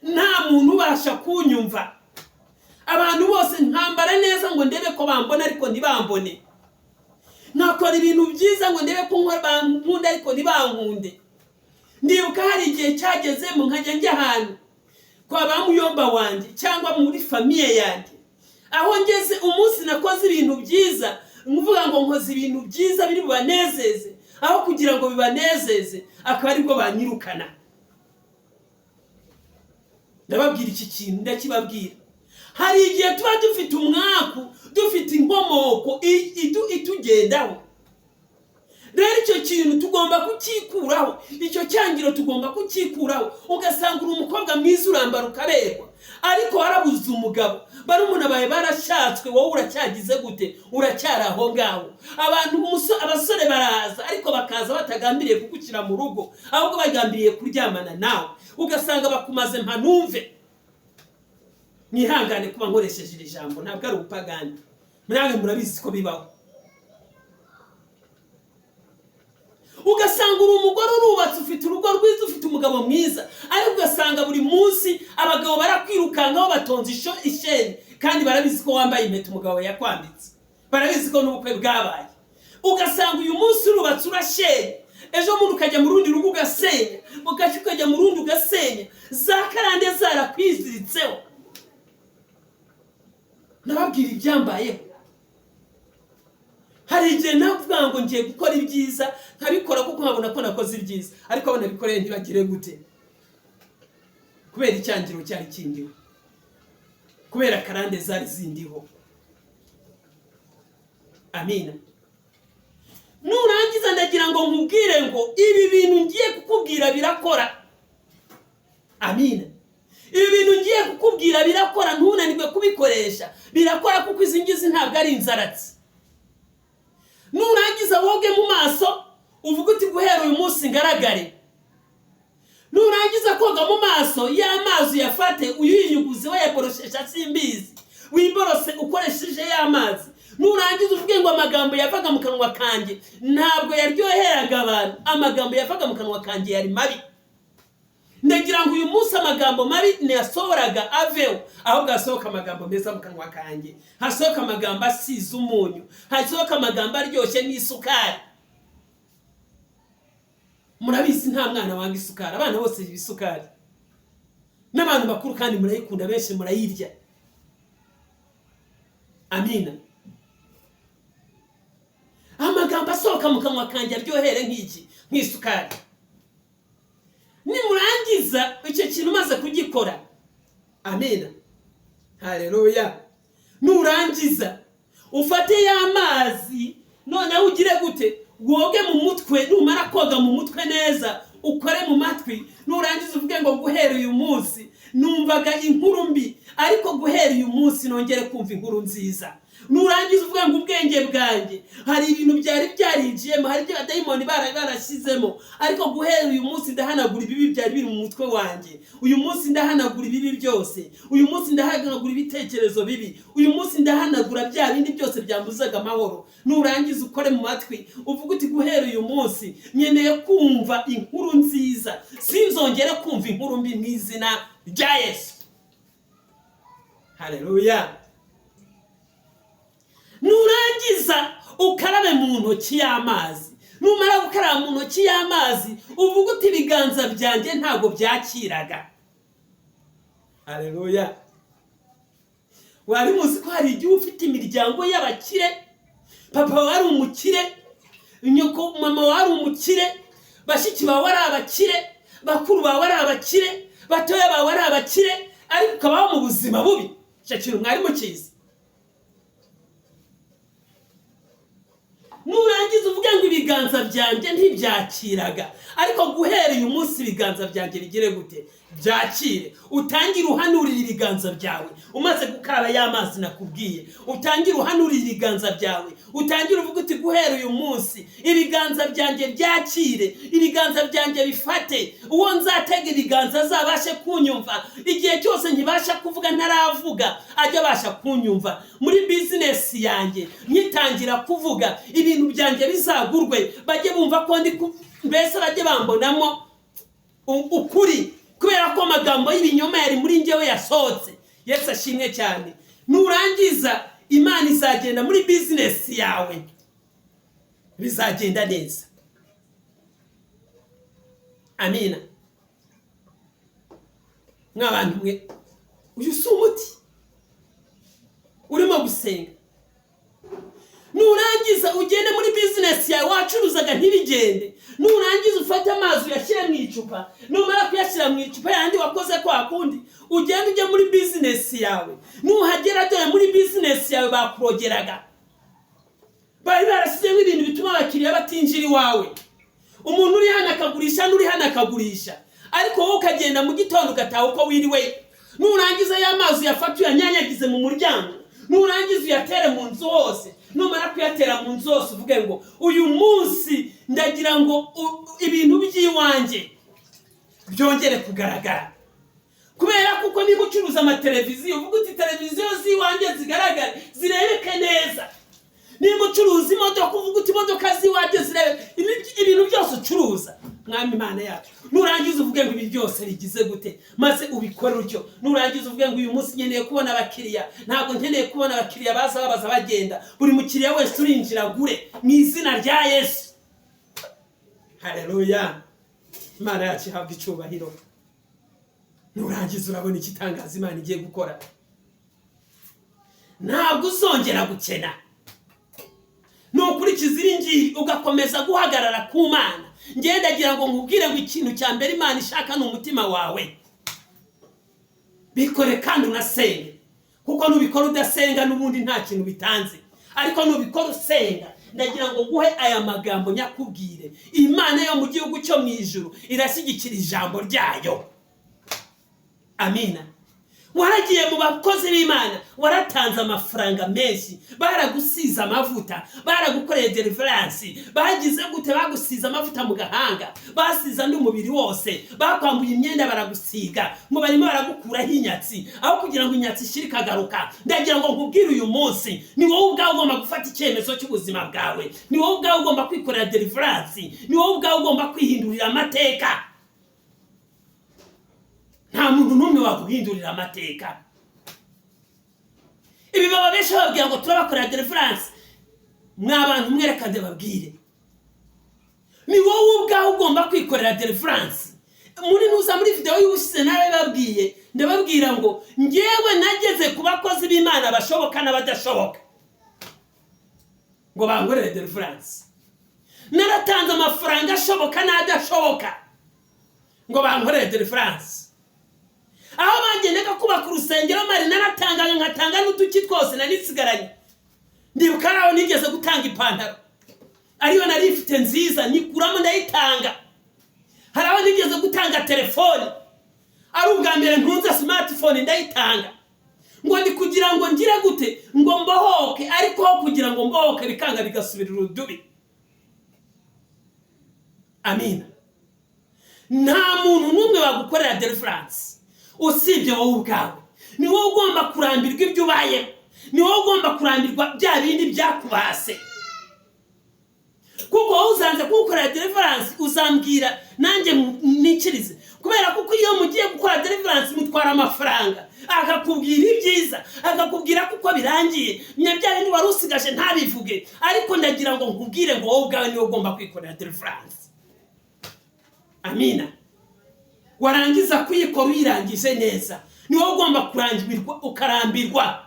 nta muntu ubasha kunyumva. Abantu bose nkambara neza ngo ndebe ko bambona, ariko ntibambone. Nkakora ibintu byiza ngo ndebe ko bankunda, ariko ntibankunde. Ndibuka hari igihe cyagezemo nkajya njya ahantu kwa ba muyomba wanjye cyangwa muri famille yanjye. Aho ngeze, umunsi nakoze ibintu byiza, nkuvuga ngo nkoze ibintu byiza biri bubanezeze, aho kugira ngo bibanezeze akaba aribwo banyirukana. Ndababwira iki kintu, ndakibabwira. Hari igihe tuba dufite umwaku, dufite inkomoko itugendaho. Rero icyo kintu tugomba kucyikuraho, icyo cyangiro tugomba kucyikuraho. Ugasanga uri umukobwa mwiza, urambara ukaberwa, ariko warabuze umugabo. Barumuna bawe barashatswe, wowe uracyagize gute? Uracyari aho ngaho. Abantu, abasore baraza, ariko bakaza batagambiriye kugushyira mu rugo, ahubwo bagambiriye kuryamana nawe. Ugasanga bakumaze mpanumve. Mwihangane kuba nkoresheje iri jambo, ntabwo ari ubupagani, namwe murabizi ko bibaho. Ugasanga uri umugore urubatse, ufite urugo rwiza, ufite umugabo mwiza, ariko ugasanga buri munsi abagabo barakwirukankaho, batonze isheni, kandi barabizi ko wambaye impeta umugabo yakwambitse, barabizi ko n'ubukwe bwabaye. Ugasanga uyu munsi urubatse urashenye, ejo bundi ukajya mu rundi rugo ugasenya, bugacya ukajya mu rundi ugasenya, za karande zarakwiziritseho. Nababwira ibyambayeho. Hari igihe navuga ngo ngiye gukora ibyiza, nkabikora kuko nkabona ko nakoze ibyiza, ariko abo nabikoreye ntibagire gute, kubera icyangiro cyari kindiho, kubera karande zari zindiho. Amina. Nurangiza ndagira ngo nkubwire ngo ibi bintu ngiye kukubwira birakora. Amina. Ibi bintu ngiye kukubwira birakora, ntunanirwe kubikoresha, birakora kuko izi ngizi ntabwo ari inzaratsi. Nurangiza woge mu maso, uvuge uti guhera uyu munsi ngaragare. Nurangiza koga mu maso, ya mazi uyafate uyinyuguze, wayaboroshesha simbizi, wiborose ukoresheje ya mazi. Nurangiza uvuge ngo amagambo yavaga mu kanwa kanjye ntabwo yaryoheraga abantu, amagambo yavaga mu kanwa kanjye yari mabi. Ndagira ngo uyu munsi amagambo mabi ntiyasohoraga aveho, ahubwo hasohoka amagambo meza mu kanwa kanjye, hasohoka amagambo asize umunyu, hasohoka amagambo aryoshye n'isukari. Murabizi nta mwana wanga isukari, abana bose biba isukari, n'abantu bakuru kandi murayikunda, benshi murayirya. Amina. Amagambo asohoka mu kanwa kanjye aryohere nk'iki, nk'isukari. Nimurangiza icyo kintu umaze kugikora, amina, haleluya. Nurangiza ufate ya mazi, noneho ugire gute, woge mu mutwe. Numara koga mu mutwe neza, ukore mu matwi. Nurangiza uvuge ngo guhera uyu munsi numvaga inkuru mbi, ariko guhera uyu munsi nongere kumva inkuru nziza. Nurangiza uvuge ngo ubwenge bwanjye hari ibintu byari byarinjiyemo, hari ibyo abadayimoni barashyizemo, ariko guhera uyu munsi ndahanagura ibibi byari biri mu mutwe wanjye. Uyu munsi ndahanagura ibibi byose, uyu munsi ndahanagura ibitekerezo bibi, uyu munsi ndahanagura bya bindi byose byambuzaga amahoro. Nurangiza ukore mu matwi, uvuge uti guhera uyu munsi nkeneye kumva inkuru nziza, sinzongere kumva inkuru mbi mu izina rya Yesu. Haleluya. Nurangiza ukarabe mu ntoki y'amazi. Numara gukaraba mu ntoki y'amazi, uvuge uti ibiganza byanjye ntabwo byakiraga. Haleluya. Wari muzi ko hari igihe ufite imiryango y'abakire, papa wawe ari umukire, nyoko mama wawe ari umukire, bashiki bawe ari abakire, bakuru bawe ari abakire, batoya bawe ari abakire, ariko ukabaho mu buzima bubi? Icyo kintu mwari mukizi? Nurangiza uvuge ngo ibiganza byanjye ntibyakiraga, ariko guhera uyu munsi ibiganza byanjye bigire gute, byakire. Utangire uhanurira ibiganza byawe umaze gukaraba ya mazi nakubwiye, utangire uhanurira ibiganza byawe, utangire uvuge uti guhera uyu munsi ibiganza byanjye byakire, ibiganza byanjye bifate, uwo nzatega ibiganza azabashe kunyumva. Igihe cyose nkibasha kuvuga ntaravuga ajye abasha kunyumva. Muri bizinesi yanjye nkitangira kuvuga, ibintu byanjye bizagurwe, bajye bumva ko ndi mbese bajye bambonamo ukuri, kubera ko amagambo y'ibinyoma yari muri njyewe yasohotse. Yesu ashimwe cyane. Nurangiza Imana izagenda muri bizinesi yawe, bizagenda neza. Amina. Mw'abantu mwe, uyu si umuti urimo gusenga. Nurangiza ugende muri bizinesi yawe wacuruzaga ntibigende, nurangiza ufate amazi uyashyire mu icupa. Numara kuyashyira mu icupa yandi wakoze kwa kundi, ugende ujye muri bizinesi yawe. Nuhagera dore muri bizinesi yawe bakurogeraga, bari barashyizemo ibintu bituma abakiriya batinjira iwawe. Umuntu uri hano akagurisha n'uri hano akagurisha, ariko wowe ukagenda mu gitondo ugataha uko wiriwe. Nurangiza ya mazi uyafate uyanyanyagize mu muryango, nurangiza uyatere mu nzu hose. Numara kuyatera mu nzu hose uvuge ngo uyu munsi ndagira ngo ibintu by'iwanjye byongere kugaragara. Kubera kuko niba ucuruza amateleviziyo, uvuga uti televiziyo z'iwanjye zigaragare, zirebeke neza. Nimba ucuruza imodoka, uvuga uti imodoka z'iwanjye zirebe ibintu byose ucuruza. Mwami Imana yacu, nurangiza uvuge ngo ibi byose bigize gute, maze ubikore utyo. Nurangiza uvuge ngo uyu munsi nkeneye kubona abakiriya, ntabwo nkeneye kubona abakiriya baza babaza bagenda. Buri mukiriya wese urinjira agure mu izina rya Yesu. Haleluya, Imana yacu ihabwa icyubahiro. Nurangiza urabona igitangaza Imana igiye gukora. Ntabwo uzongera gukena nukurikiza iri ngiri, ugakomeza guhagarara ku Mana. Ngendagira ngo nkubwire ngo ikintu cya mbere Imana ishaka ni umutima wawe. Bikore kandi unasenge, kuko nubikora udasenga n'ubundi nta kintu bitanze, ariko nubikora usenga, ndagira ngo guhe aya magambo nyakubwire: Imana yo mu gihugu cyo mu ijuru irashyigikira ijambo ryayo. Amina. Waragiye mu bakozi b'Imana, waratanze amafaranga menshi, baragusize amavuta, baragukoreye deliverance, bagize gute, bagusize amavuta mu gahanga, basize andi umubiri wose, bakwambuye imyenda baragusiga, ngo barimo baragukuraho inyatsi, aho kugira ngo inyatsi ishire ikagaruka. Ndagira ngo nkubwire uyu munsi, ni wowe ubwawe ugomba gufata icyemezo cy'ubuzima bwawe, ni wowe ubwawe ugomba kwikorera deliverance, ni wowe ubwawe ugomba kwihindurira amateka. Nta muntu n'umwe waguhindurira amateka. Ibi baba benshi bababwira ngo turabakorera deliverance. Mwa bantu mwerekane, babwire, ni wowe ubwawe ugomba kwikorera deliverance. Muri nuza muri videwo y'ubushize narabibabwiye, ndababwira ngo ngewe nageze ku bakozi b'Imana bashoboka n'abadashoboka ngo bankorere deliverance. Naratanze amafaranga ashoboka n'adashoboka ngo bankorere deliverance. Aho bagendaga kubaka urusengero mari naratangaga, nkatanga n'uduki twose nanisigaranye. Ndibuka ari aho nigeze gutanga ipantaro ariyo nari ifite nziza, nikuramo ndayitanga. Hari aho nigeze gutanga telefone, ari ubwa mbere ntunze smartphone, ndayitanga ngo ndi kugira ngo ngire gute, ngo mbohoke, ariko aho kugira ngo mbohoke bikanga, bigasubira urudubi. Amina. Nta muntu n'umwe wagukorera deliverance usibye wowe ubwawe. Ni wowe ugomba kurambirwa ibyo ubayemo, ni wowe ugomba kurambirwa bya bindi byakubase, kuko wowe uzanze kuwukorera deliverance, uzambwira nanjye nikirize, kubera kuko iyo mugiye gukora deliverance mutwara amafaranga, akakubwira ibyiza, akakubwira kuko birangiye, nya bya bindi wari usigaje ntabivuge. Ariko ndagira ngo nkubwire ngo wowe ubwawe niwe ugomba kwikorera deliverance. Amina. Warangiza kuyikora uyirangije neza, ni wowe ugomba kurangirwa, ukarambirwa.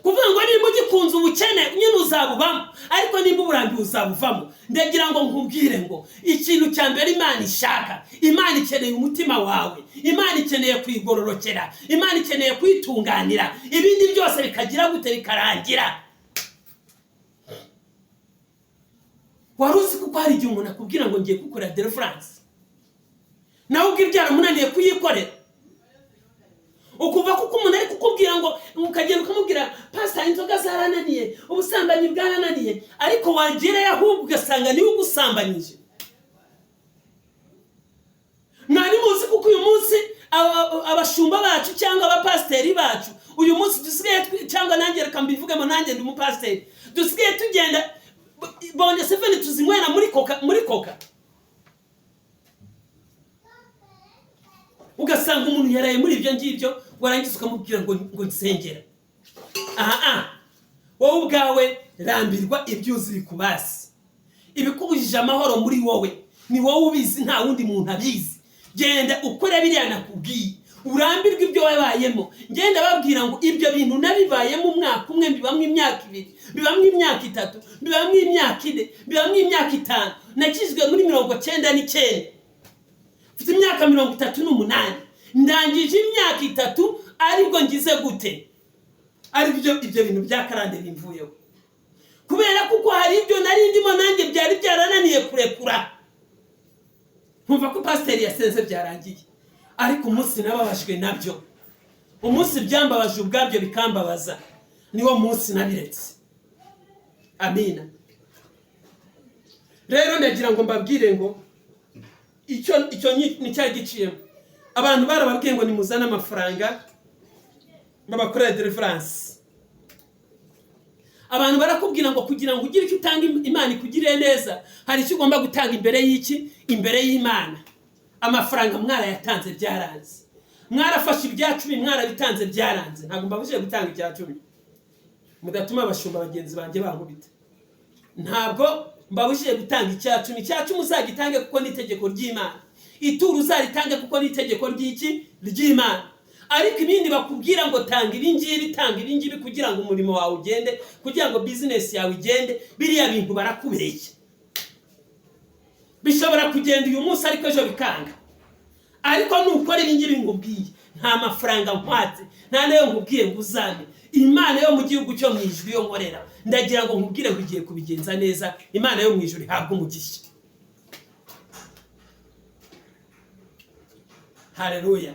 Kuvuga ngo nimba ugikunze ubukene nyine uzabubamo, ariko nimba uburambiwe uzabuvamo. Ndagira ngo nkubwire ngo ikintu cya mbere Imana ishaka, Imana ikeneye umutima wawe, Imana ikeneye kuyigororokera, Imana ikeneye kuyitunganira, ibindi byose bikagira gute, bikarangira. Wari uzi kuko hari igihe umuntu akubwira ngo ngiye gukorera deliverance, nawe ubwo byaramunaniye kuyikorera, ukuva kuko umuntu ari kukubwira ngo, ukagenda ukamubwira: "Pasita, inzoga zarananiye, ubusambanyi bwarananiye," ariko wagerayo ahubwo ugasanga niwe ugusambanyije. Mwari muzi kuko uyu munsi abashumba bacu cyangwa abapasiteri bacu, uyu munsi dusigaye, cyangwa nanjye reka mbivugemo, nanjye ndi umupasiteri, dusigaye tugenda bonde seven tuzinywera muri Coca, muri Coca, ugasanga umuntu yaraye muri ibyo ngibyo, warangiza ukamubwira ngo nsengera. Aha aha, wowe ubwawe rambirwa ibyo uzi bikubasi, ibikubujije amahoro muri wowe, ni wowe ubizi, nta wundi muntu abizi. Genda ukore biriya nakubwiye, urambirwe ibyo wabayemo. Ngenda babwira ngo ibyo bintu nabibayemo umwaka umwe, mbibamo imyaka 2, mbibamo imyaka 3, mbibamo imyaka 4, mbibamo imyaka 5. Nakijwe muri 99, mfite imyaka 38, ndangije imyaka 3 aribwo ngize gute, aribyo ibyo bintu bya karande bimvuyeho, kubera kuko hari ibyo nari ndimo nanjye byari byarananiye kurekura, nkumva ko pasiteri yasenze byarangiye. Ariko umunsi nababajwe nabyo, umunsi byambabaje ubwabyo bikambabaza, niwo munsi nabiretse. Amina. Rero ndagira ngo mbabwire ngo icyo ni cyari giciyemo. Abantu barababwiye ngo nimuzane amafaranga babakorere deliverance. Abantu barakubwira ngo kugira ngo ugire icyo utanga Imana ikugirire neza, hari icyo ugomba gutanga imbere y'iki? Imbere y'Imana. Amafaranga mwarayatanze, byaranze. Mwarafashe 10% mwarabitanze, byaranze. Ntabwo mbabujije gutanga 10%, mudatuma abashumba bagenzi banjye bankubita. Ntabwo mbabujije gutanga 10%. 10% uzagitange kuko ni itegeko ry'Imana. Ituro uzaritange kuko ni itegeko ry'iki? Ry'Imana. Ariko ibindi bakubwira ngo tanga ibi ngibi, tanga ibi ngibi kugira ngo umurimo wawe ugende, kugira ngo bizinesi yawe igende, biriya bintu barakubeshya. Bishobora kugenda uyu munsi, ariko ejo bikanga. Ariko nukora ibi ngibi nkubwiye, nta mafaranga nkwatse, nta nayo nkubwiye ngo uzame. Imana yo mu gihugu cyo mu ijuru yo nkorera, ndagira ngo nkubwire ngo igiye kubigenza neza. Imana yo mu ijuru ihabwe umugisha. Haleluya.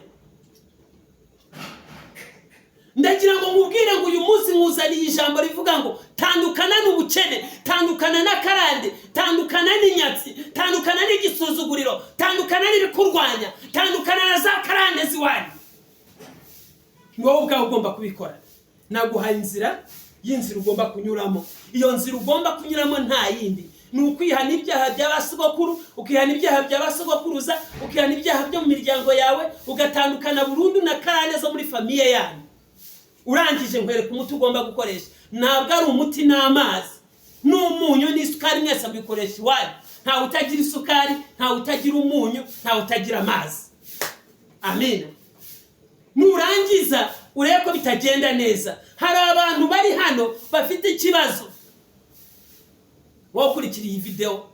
Ndagira ngo nkubwire ngo uyu munsi nkuzaniye ijambo rivuga ngo tandukana n'ubukene, tandukana n'akarande, tandukana n'inyatsi, tandukana n'igisuzuguriro, tandukana n'ibikurwanya, tandukana na za karande z'iwanyu. Ni wowe ubwawe ugomba kubikora. Naguhaye inzira y'inzira ugomba kunyuramo. Iyo nzira ugomba kunyuramo nta yindi, ni ukwihana ibyaha bya basogokuru, ukihana ibyaha bya basogokuruza, ukihana ibyaha byo mu miryango yawe, ugatandukana burundu na karande zo muri famille yanyu. Urangije nkwereka umuti ugomba gukoresha. Ntabwo ari umuti n'amazi n'umunyu n'isukari, mwese mubikoresha iwanyu. Ntawe utagira isukari, ntawe utagira umunyu, ntawe utagira amazi. Amina. Nurangiza urebe ko bitagenda neza. Hari abantu bari hano bafite ikibazo. Wowe ukurikira iyi video,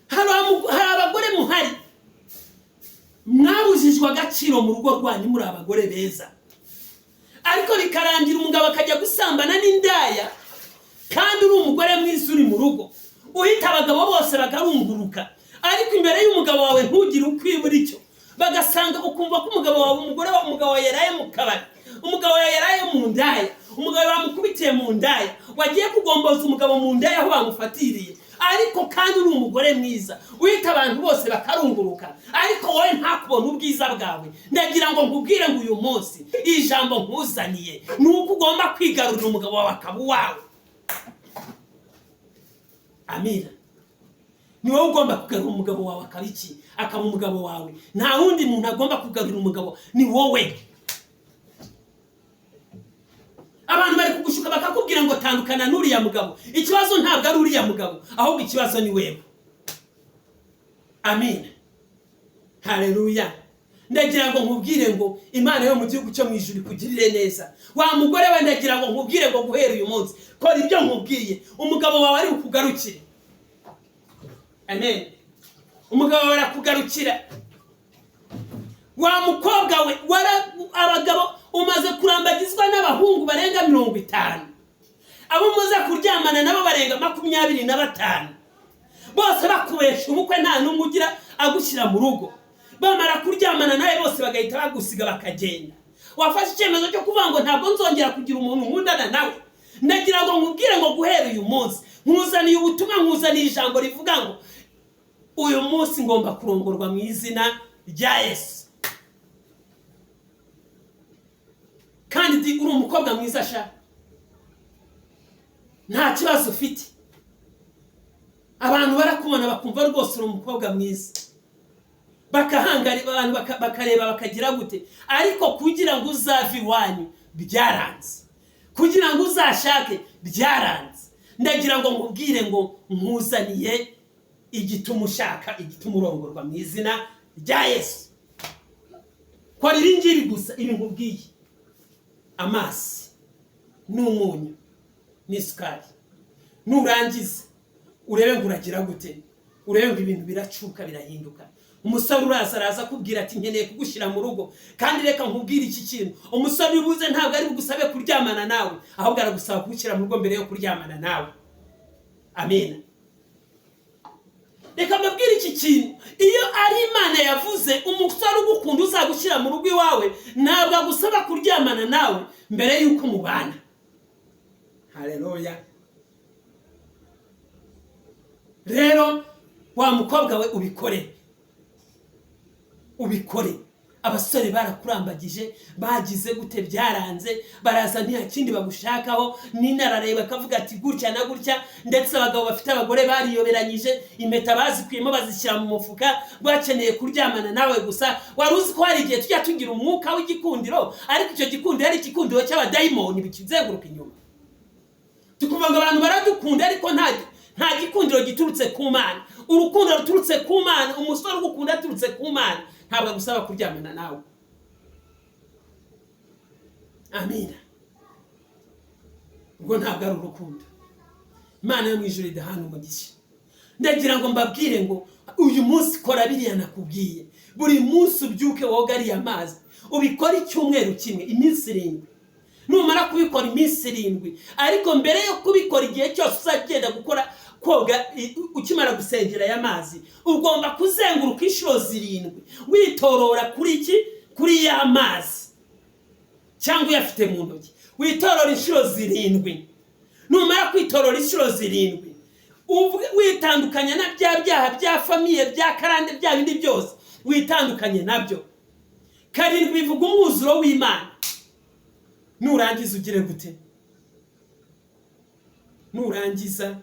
hari abagore muhari mwabujijwe agaciro mu rugo rwanyu, muri abagore beza, ariko bikarangira umugabo akajya gusambana n'indaya, kandi uri umugore mwiza uri mu rugo, uhita abagabo bose bakarunguruka, ariko imbere y'umugabo wawe ntugire ukwibura icyo. Bagasanga ukumva ko umugabo wawe, umugore wawe, umugabo wawe yaraye mu kabari, umugabo wawe yaraye mu ndaya, umugabo bamukubitiye mu ndaya, wagiye kugomboza umugabo mu ndaya aho bamufatiriye, ariko kandi uri umugore mwiza uhita abantu bose bakarunguruka, ariko wowe ntakubona ubwiza bwawe. Ndagira ngo nkubwire ngo uyu munsi ijambo nkuzaniye ni uko ugomba kwigarurira umugabo wawe akaba uwawe. Amina. Ni wowe ugomba kugarura umugabo wawe akaba iki? Akaba umugabo wawe. Nta wundi muntu agomba kugarura umugabo, ni wowe. Abantu bari kugushuka bakakubwira ngo tandukana n'uriya mugabo. Ikibazo ntabwo ari uriya mugabo, ahubwo ikibazo ni wewe. Amina. Haleluya. Ndagira ngo nkubwire ngo Imana yo mu gihugu cyo mu ijuru ikugirire neza. Wa mugore we, ndagira ngo nkubwire ngo guhera uyu munsi kora ibyo nkubwiye, umugabo wawe ari bukugarukire. Amen. Umugabo wawe arakugarukira. Wa mukobwa we, abagabo umaze kurambagizwa n'abahungu barenga 50, abo muze kuryamana nabo barenga 25, bose bakubesha ubukwe, nta n'umwe ugira agushyira mu rugo. Bamara kuryamana nawe bose bagahita bagusiga bakagenda. Wafashe icyemezo cyo kuvuga ngo ntabwo nzongera kugira umuntu nkundana nawe. Ndagira ngo nkubwire ngo guhera uyu munsi nkuzaniye ubutumwa, nkuzaniye ijambo rivuga ngo uyu munsi ngomba kurongorwa mu izina rya Yesu. Kandi uri umukobwa mwiza sha, nta kibazo ufite. Abantu barakubona bakumva rwose uri umukobwa mwiza, bakahangara abantu bakareba bakagira gute, ariko kugira ngo uzave iwanyu byaranze, kugira ngo uzashake byaranze. Ndagira ngo nkubwire ngo nkuzaniye igituma ushaka, igituma urongorwa mu izina rya Yesu. Kora ibi ngibi gusa, ibi nkubwiye: amazi n'umunyu n'isukari. Nurangiza urebe ngo uragira gute, urebe ngo ibintu biracuka birahinduka. Umusore uraza araza akubwira ati nkeneye kugushyira mu rugo, kandi reka nkubwire iki kintu, umusore ubuze ntabwo ari bugusabe kuryamana nawe, ahubwo aragusaba kugushyira mu rugo mbere yo kuryamana nawe. Amina. Reka mbabwire iki kintu, iyo ari Imana yavuze umusore ugukunda uzagushyira mu rugo iwawe, ntabwo agusaba kuryamana nawe mbere y'uko mubana. Haleluya. Rero wa mukobwa we, ubikore, ubikore. Abasore barakurambagije, bagize gute, byaranze, baraza nta kindi bagushakaho. N'inarareba akavuga ati gutya na gutya. Ndetse abagabo bafite abagore bariyoberanyije, impeta bazikuyemo bazishyira mu mufuka, bakeneye kuryamana nawe gusa. Wari uzi ko hari igihe tujya tugira umwuka w'igikundiro, ariko icyo gikundiro ari igikundiro cy'abadayimoni bikizenguruka inyuma? Tukumva ngo abantu baradukunda, ariko nta gikundiro giturutse ku Mana. Urukundo ruturutse ku Mana, umusore ugukunda aturutse ku Mana, ntabwo agusaba kuryamana nawe. Amina. Ubwo ntabwo ari urukundo. Imana yo mu ijuru idahana umugisha. Ndagira ngo mbabwire ngo uyu munsi kora biriya nakubwiye. Buri munsi ubyuke woga ariya mazi, ubikore icyumweru kimwe, iminsi 7. Numara kubikora iminsi 7, ariko mbere yo kubikora, igihe cyose uzagenda gukora koga, ukimara gusengera aya mazi, ugomba kuzenguruka inshuro 7 witorora kuri iki, kuri ya mazi, cyangwa uyafite mu ntoki, witorora inshuro 7. Numara kwitorora inshuro 7, witandukanya na bya byaha bya famille, bya karande, bya bindi byose witandukanye nabyo. 7 bivuga umwuzuro w'Imana. Nurangiza ugire gute? Nurangiza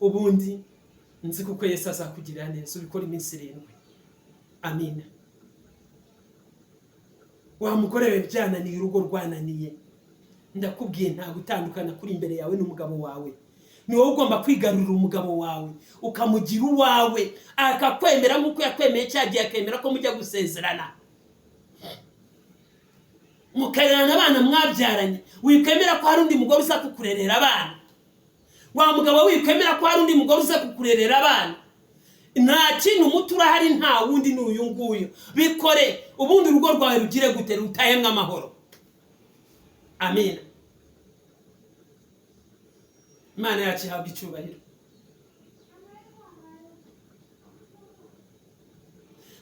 ubundi nzi kuko Yesu azakugirira neza. Ubikora iminsi 7. Amina. Wa mugore we byananiye, urugo rwananiye, ndakubwiye, nta gutandukana kuri imbere yawe n'umugabo wawe. Ni wowe ugomba kwigarurira umugabo wawe, ukamugira uwawe, akakwemera nk'uko yakwemeye cya gihe, akemera ko mujya gusezerana, mukarerana abana mwabyaranye. Wikwemera ko hari undi mugore uza kukurerera abana. Wa mugabo, wikwemera ko hari undi mugore uza kukurerera abana. Nta kintu, umuti urahari, nta wundi, ni uyu nguyu. Bikore, ubundi urugo rwawe rugire gute? Rutahemwe amahoro. Amina. Imana yacu ihabwa icyubahiro.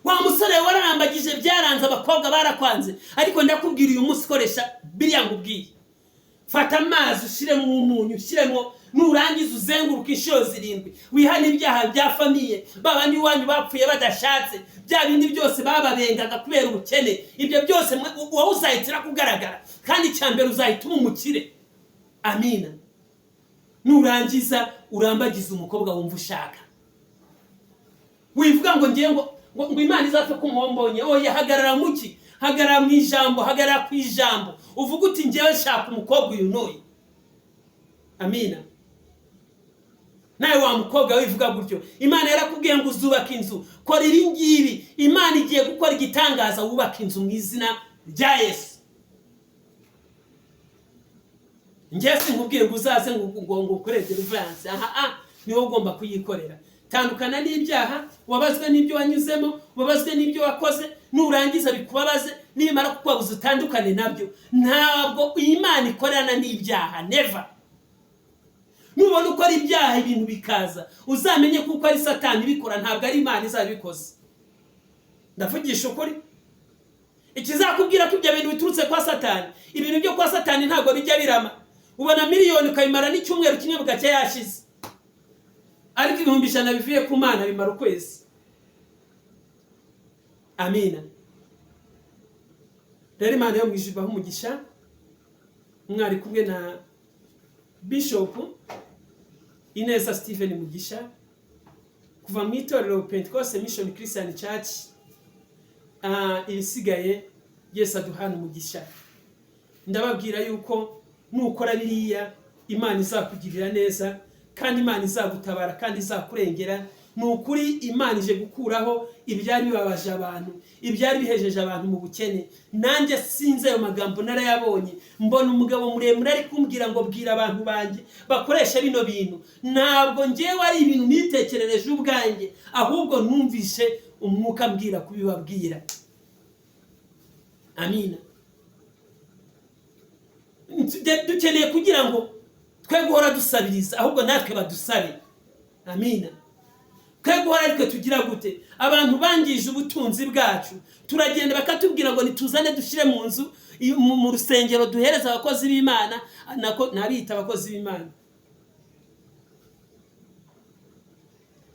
Wa musore wararambagije, byaranze, abakobwa barakwanze, ariko ndakubwira uyu munsi ukoresha biriya nkubwiye. Fata amazi, ushyiremo umunyu, ushyiremo, nurangiza uzenguruka inshuro 7, wihane ibyaha bya famille, baba iwanyu bapfuye badashatse, bya bindi byose bababengaga kubera ubukene, ibyo byose wowe uzahitira kugaragara, kandi icya mbere uzahita uba umukire. Amina. Nurangiza urambagize umukobwa wumva ushaka. Wivuga ngo ngiye ngo Imana izapfe kumuhombonye. Oya, hagarara muki? Hagarara mu ijambo, hagarara ku ijambo, uvuga uti ngewe nshaka umukobwa uyu n'uyu. Amina. Nawe wa mukobwa wivuga gutyo, Imana yarakubwiye ngo uzubake inzu, kora ibi ngibi. Imana igiye gukora igitangaza, wubaka inzu mu izina rya Yesu. Ngewe sinkubwiye ngo uzaze ngo ukore deliverance. Aha ni wowe ugomba kuyikorera. Tandukana n'ibyaha, wabazwe n'ibyo wanyuzemo, wabazwe n'ibyo wakoze, nurangiza bikubabaze, nibimara kukubabuza utandukane nabyo. Ntabwo Imana ikorana n'ibyaha, never. Nubona ukora ibyaha ibintu bikaza, uzamenye kuko ari Satani ibikora, ntabwo ari Imana izabikoze. Ndavugisha ukuri. Ikizakubwira ko ibyo bintu biturutse kwa Satani, ibintu byo kwa Satani ntabwo bijya birama. Ubona miliyoni ukayimara n'icyumweru kimwe bugacya yashize, ariko 100,000 bivuye ku Mana bimara ukwezi. Amina. Rero Imana yo mu ijuru ibahe umugisha. Mwari kumwe na Bishop Ineza Steven Mugisha kuva mu itorero Pentecost Mission Christian Church. Ibisigaye Yesu aduhana umugisha. Ndababwira yuko nukora biriya, Imana izakugirira neza, kandi Imana izagutabara, kandi izakurengera. Ni ukuri, Imana ije gukuraho ibyari bibabaje abantu, ibyari bihejeje abantu mu bukene. Nanjye sinzi, ayo magambo narayabonye, mbona umugabo muremure ari kumbwira ngo bwira abantu banjye bakoresha bino bintu. Ntabwo ngewe ari ibintu nitekerereje ubwanjye, ahubwo numvishe umwuka mbwira kubibabwira. Amina. Dukeneye kugira ngo twe guhora dusabiriza, ahubwo natwe badusabe. Amina. Twe guhora ariko tugira gute? Abantu bangije ubutunzi bwacu, turagenda bakatubwira ngo nituzane dushyire mu nzu, mu rusengero, duhereze abakozi b'Imana, nako nabita abakozi b'Imana.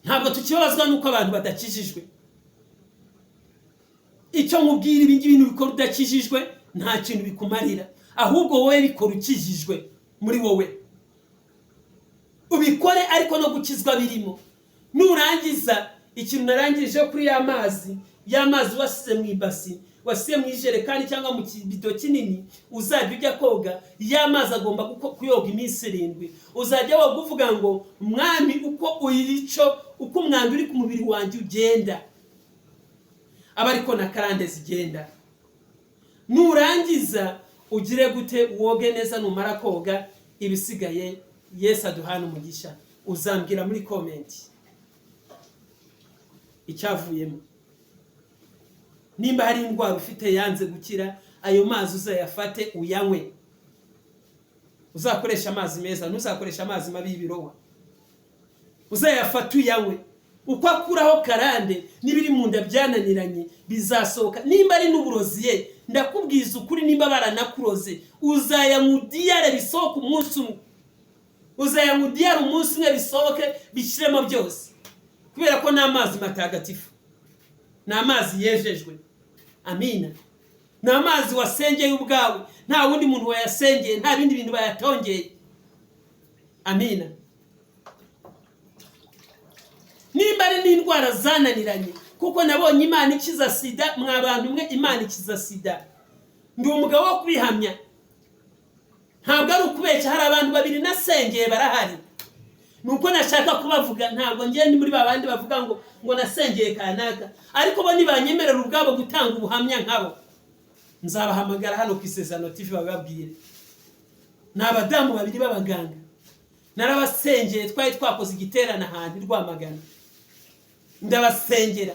Ntabwo tukibabazwa n'uko abantu badakijijwe. Icyo nkubwira, ibi ngibi bikora udakijijwe nta kintu bikumarira, ahubwo wowe bikora ukijijwe muri wowe, ubikore ariko no gukizwa birimo. Nurangiza, ikintu narangirije kuri ya mazi, ya mazi wasize mu ibasi, wasize mu ijerekani cyangwa mu kibido kinini, uzajya ujya koga ya mazi, agomba kuyoga iminsi 7. Uzajya woga uvuga ngo: "Mwami, uko uyico, uko umwanda uri ku mubiri wanjye ugenda, aba ariko na karande zigenda." Nurangiza ugire gute? Woge neza. Numara koga, ibisigaye Yesu aduhana umugisha. Uzambwira muri comment icyavuyemo. Nimba hari indwara ufite yanze gukira, ayo mazi uzayafate uyanywe. Uzakoresha amazi meza, ntuzakoresha amazi mabi y'ibirohwa. Uzayafate uyanywe. Uko akuraho karande, n'ibiri mu nda byananiranye bizasohoka. Nimba ari n'uburozi, ye ndakubwiza ukuri, nimba baranakuroze, uzayanywa udiyare bisohoke umunsi umwe. Uzayanywa udiyare umunsi umwe, bisohoke bishyiremo byose, kubera ko ni amazi matagatifu, ni amazi yejejwe. Amina. Ni amazi wasengeye ubwawe, nta wundi muntu wayasengeye, nta bindi bintu bayatongeye. Amina. Nimba ari n'indwara zananiranye, kuko nabonye Imana ikiza sida. Mwa bantu mwe, Imana ikiza sida, ndi umugabo wo kubihamya, ntabwo ari ukubeshya. Hari abantu babiri nasengeye barahari, ni uko nashaka kubavuga. Ntabwo ngiye ndi muri ba bandi bavuga ngo nasengeye kanaka, ariko bo nibanyemerera ubwabo gutanga ubuhamya nkabo, nzabahamagara hano ku Isezerano TV bababwire. Ni abadamu babiri b'abaganga, narabasengeye. Twari twakoze igiterane ahantu i Rwamagana, ndabasengera.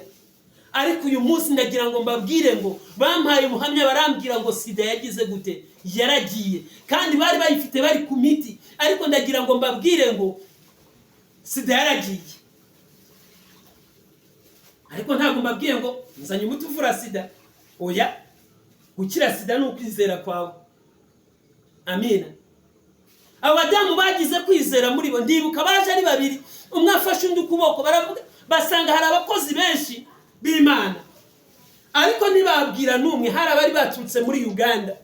Ariko uyu munsi ndagira ngo mbabwire ngo bampaye ubuhamya, barambwira ngo sida yagize gute? Yaragiye. Kandi bari bayifite, bari ku miti, ariko ndagira ngo mbabwire ngo sida yaragiye. Ariko ntabwo mbabwiye ngo nzanye umuti uvura sida, oya. Gukira sida ni ukwizera kwawe. Amina. Abo badamu bagize kwizera muri bo. Ndibuka baje ari babiri, umwe afashe undi ukuboko, baravuga, basanga hari abakozi benshi b'Imana, ariko ntibabwira n'umwe. Hari abari baturutse muri Uganda,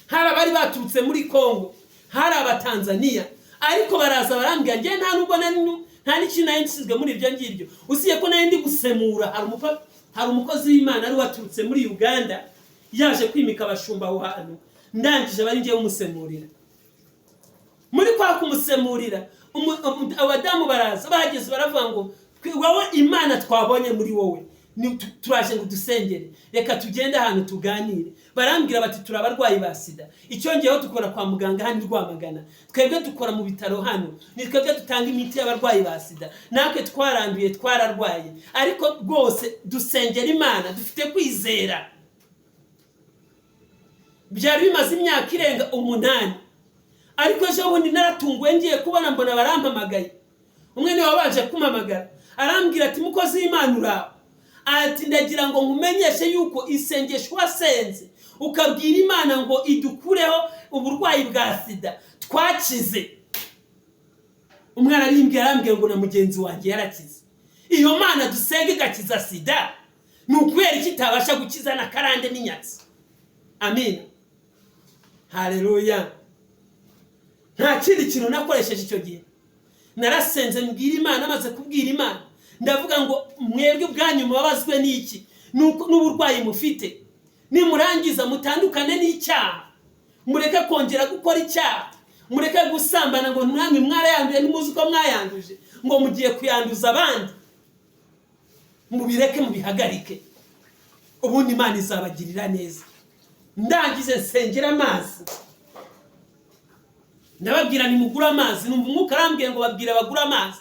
hari abari baturutse muri Congo, hari Abatanzaniya, ariko baraza barambwira. Njye nta nubwo nari, nta n'ikintu nari nshinzwe muri ibyo ngibyo, usibye ko nari ndi gusemura. Hari umukozi w'Imana wari waturutse muri Uganda, yaje kwimika abashumba aho hantu. Ndangije bari ngiye umusemurira. Muri kwa kumusemurira, abadamu baraza. Bahageze baravuga ngo: "Wowe, Imana twabonye muri wowe, turaje ngo dusengere, reka tugende ahantu tuganire." Barambwira bati: "Turi abarwayi ba sida, icyongeyeho dukora kwa muganga hano i Rwamagana. Twebwe dukora mu bitaro hano, ni twebwe dutanga imiti y'abarwayi ba sida. Natwe twaranduye, twararwaye, ariko rwose dusengera Imana, dufite kwizera." Byari bimaze imyaka irenga 8. Ariko ejo bundi naratunguwe, ngiye kubona mbona barampamagaye. Umwe niwe wabanje kumpamagara, arambwira ati: "Mukozi w'Imana, uraho?" Ati: "Ndagira ngo nkumenyeshe yuko isengesho wasenze ukabwira Imana ngo idukureho uburwayi bwa sida, twakize." Umwe arabimbwira, arambwira ngo na mugenzi wanjye yarakize. Iyo Mana dusenga igakiza sida, ni ukubera iki itabasha gukiza na karande n'inyatsi? Amina, haleluya. Nta kindi kintu nakoresheje icyo gihe, narasenze mbwira Imana. Amaze kubwira Imana, ndavuga ngo: "Mwebwe ubwanyu mubabazwe n'iki? N'uburwayi mufite. Nimurangiza mutandukane n'icyaha, mureke kongera gukora icyaha, mureke gusambana." Ngo namwe mwarayanduye, ntimuzi uko mwayanduje, ngo mugiye kuyanduza abandi. Mubireke, mubihagarike, ubundi Imana izabagirira neza. Ndangize nsengera amazi, ndababwira: "Nimugure amazi." Numva Umwuka arambwiye ngo babwira bagure amazi.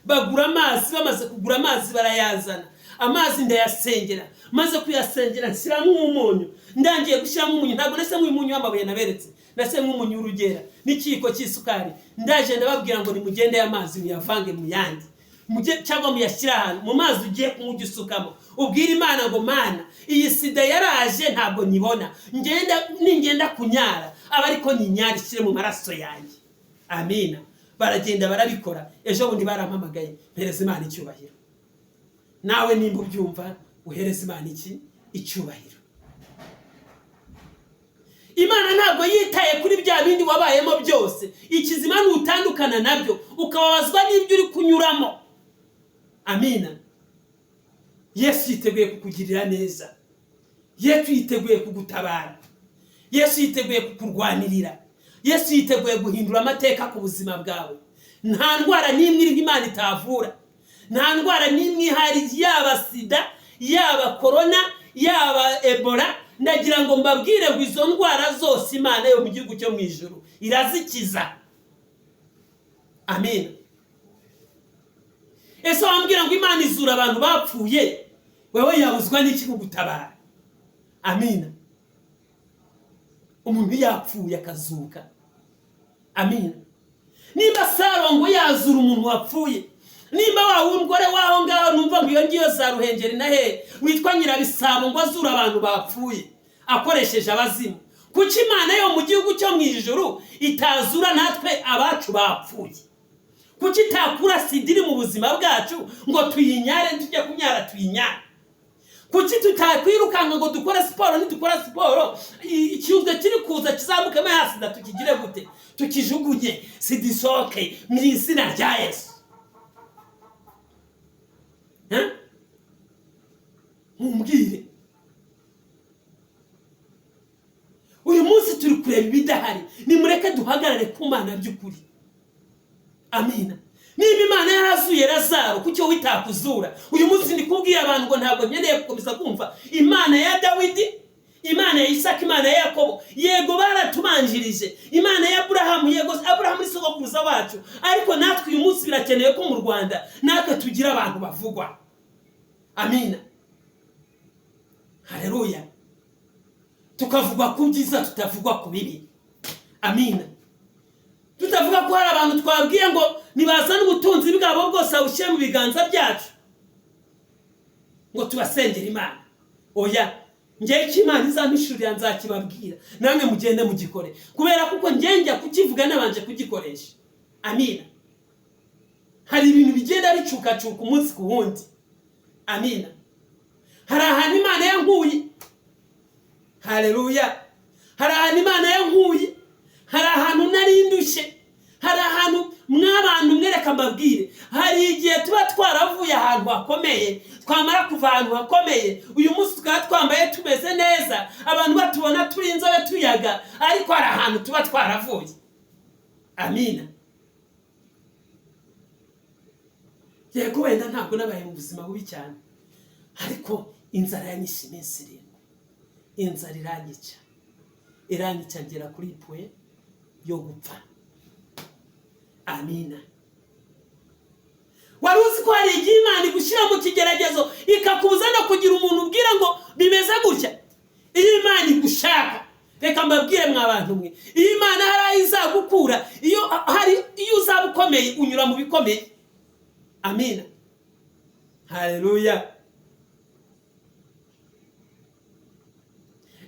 Bagura amazi. Bamaze kugura amazi barayazana. Amazi ndayasengera. Maze kuyasengera nshyiramo umunyu. Ndangiye gushyiramo umunyu, ntabwo nashyiramo umunyu w'amabuye naberetse, nashyiramo umunyu w'urugera n'ikiyiko cy'isukari. Ndaje ndababwira ngo: "Nimugende amazi muyavange mu yandi mujye, cyangwa muyashyire ahantu mu mazi ugiye kunywa, ujye usukamo, ubwire Imana ngo: 'Mana, iyi sida yaraje ntabwo nyibona, ngenda ningenda kunyara aba ariko nyinyara, ishyire mu maraso yanjye.'" Amina. Baragenda barabikora. Ejo bundi barampamagaye, mpereza Imana icyubahiro. Nawe nimba ubyumva, uhereza Imana iki? Icyubahiro. Imana ntabwo yitaye kuri bya bindi wabayemo byose. Ikizima ntutandukana nabyo, ukababazwa n'ibyo uri kunyuramo. Amina. Yesu yiteguye kukugirira neza. Yesu yiteguye kugutabara. Yesu yiteguye kukurwanirira. Yesu yiteguye guhindura amateka ku buzima bwawe. Nta ndwara n'imwe iriho Imana itavura. Nta ndwara n'imwe ihari, yaba sida, yaba korona, yaba Ebola. Ndagira ngo mbabwire ngo izo ndwara zose Imana yo mu gihugu cyo mu ijuru irazikiza. Amina. Ese wambwira ngo Imana izura abantu bapfuye, wewe yabuzwa n'iki kugutabara? Amina. Umuntu yapfuye akazuka. Amina. Nimba Sarongo yazura umuntu wapfuye, nimba wa w'umugore waho ngaho numva ngo iyo ngiyo za Ruhengeri na he witwa Nyirabisabo ngo azura abantu bapfuye akoresheje abazimu, kuki Imana yo mu gihugu cyo mu ijuru itazura natwe abacu bapfuye? Kuki itakura sida iri mu buzima bwacu ngo tuyinyare, tujye kunyara tuyinyare? Kuki tutakwirukanka ngo dukore siporo? Nidukora siporo, icyunzwe kiri kuza kizamukemo ya sida, tukigire gute? Tukijugunye, sida isohoke mu izina rya Yesu. Eh? Mumbwire, uyu munsi turi kureba ibidahari. Nimureke duhagarare ku Mana by'ukuri. Amina. Niba Imana yarazuye Lazaro, kuki wowe itakuzura? Uyu munsi ndi kubwira abantu ngo ntabwo nkeneye gukomeza kumva Imana ya Dawidi, Imana ya Isaka, Imana ya Yakobo. Yego, baratubanjirije. Imana ya Aburahamu, yego, Aburahamu ni sogokuruza wacu, ariko natwe uyu munsi birakenewe ko mu Rwanda natwe tugira abantu bavugwa. Amina. Haleluya. Tukavugwa ku byiza, tutavugwa ku bibi. Amina. Tutavuga ko hari abantu twabwiye ngo nibazane ubutunzi bwabo bwose babushyire mu biganza byacu ngo tubasengere Imana. Oya, njyewe icyo Imana izampishurira nzakibabwira, namwe mugende mugikore, kubera kuko njye njya kukivuga nabanje kugikoresha. Amina. Hari ibintu bigenda bicukacuka umunsi ku wundi. Amina. Hari ahantu Imana yankuye. Haleluya. Hari ahantu Imana yankuye, hari ahantu nari ndushye, hari ahantu mw'abantu mwereka mbabwire. Hari igihe tuba twaravuye ahantu hakomeye, twamara kuva ahantu hakomeye, uyu munsi tukaba twambaye tumeze neza, abantu batubona turi inzobe tuyaga, ariko hari ahantu tuba twaravuye. Amina. Yego, wenda ntabwo nabaye mu buzima bubi cyane, ariko inzara yanyishe iminsi 7. Inzara iranyica, iranyica ngera kuri pwe yo gupfa. Amina. Wari uzi ko hari igihe Imana igushyira mu kigeragezo ikakubuza no kugira umuntu ubwira ngo bimeze gutya? Iyo Imana igushaka, reka mbabwire mwa bantu mwe, iyo Imana hari aho izagukura, iyo uzaba ukomeye unyura mu bikomeye. Amina. Haleluya.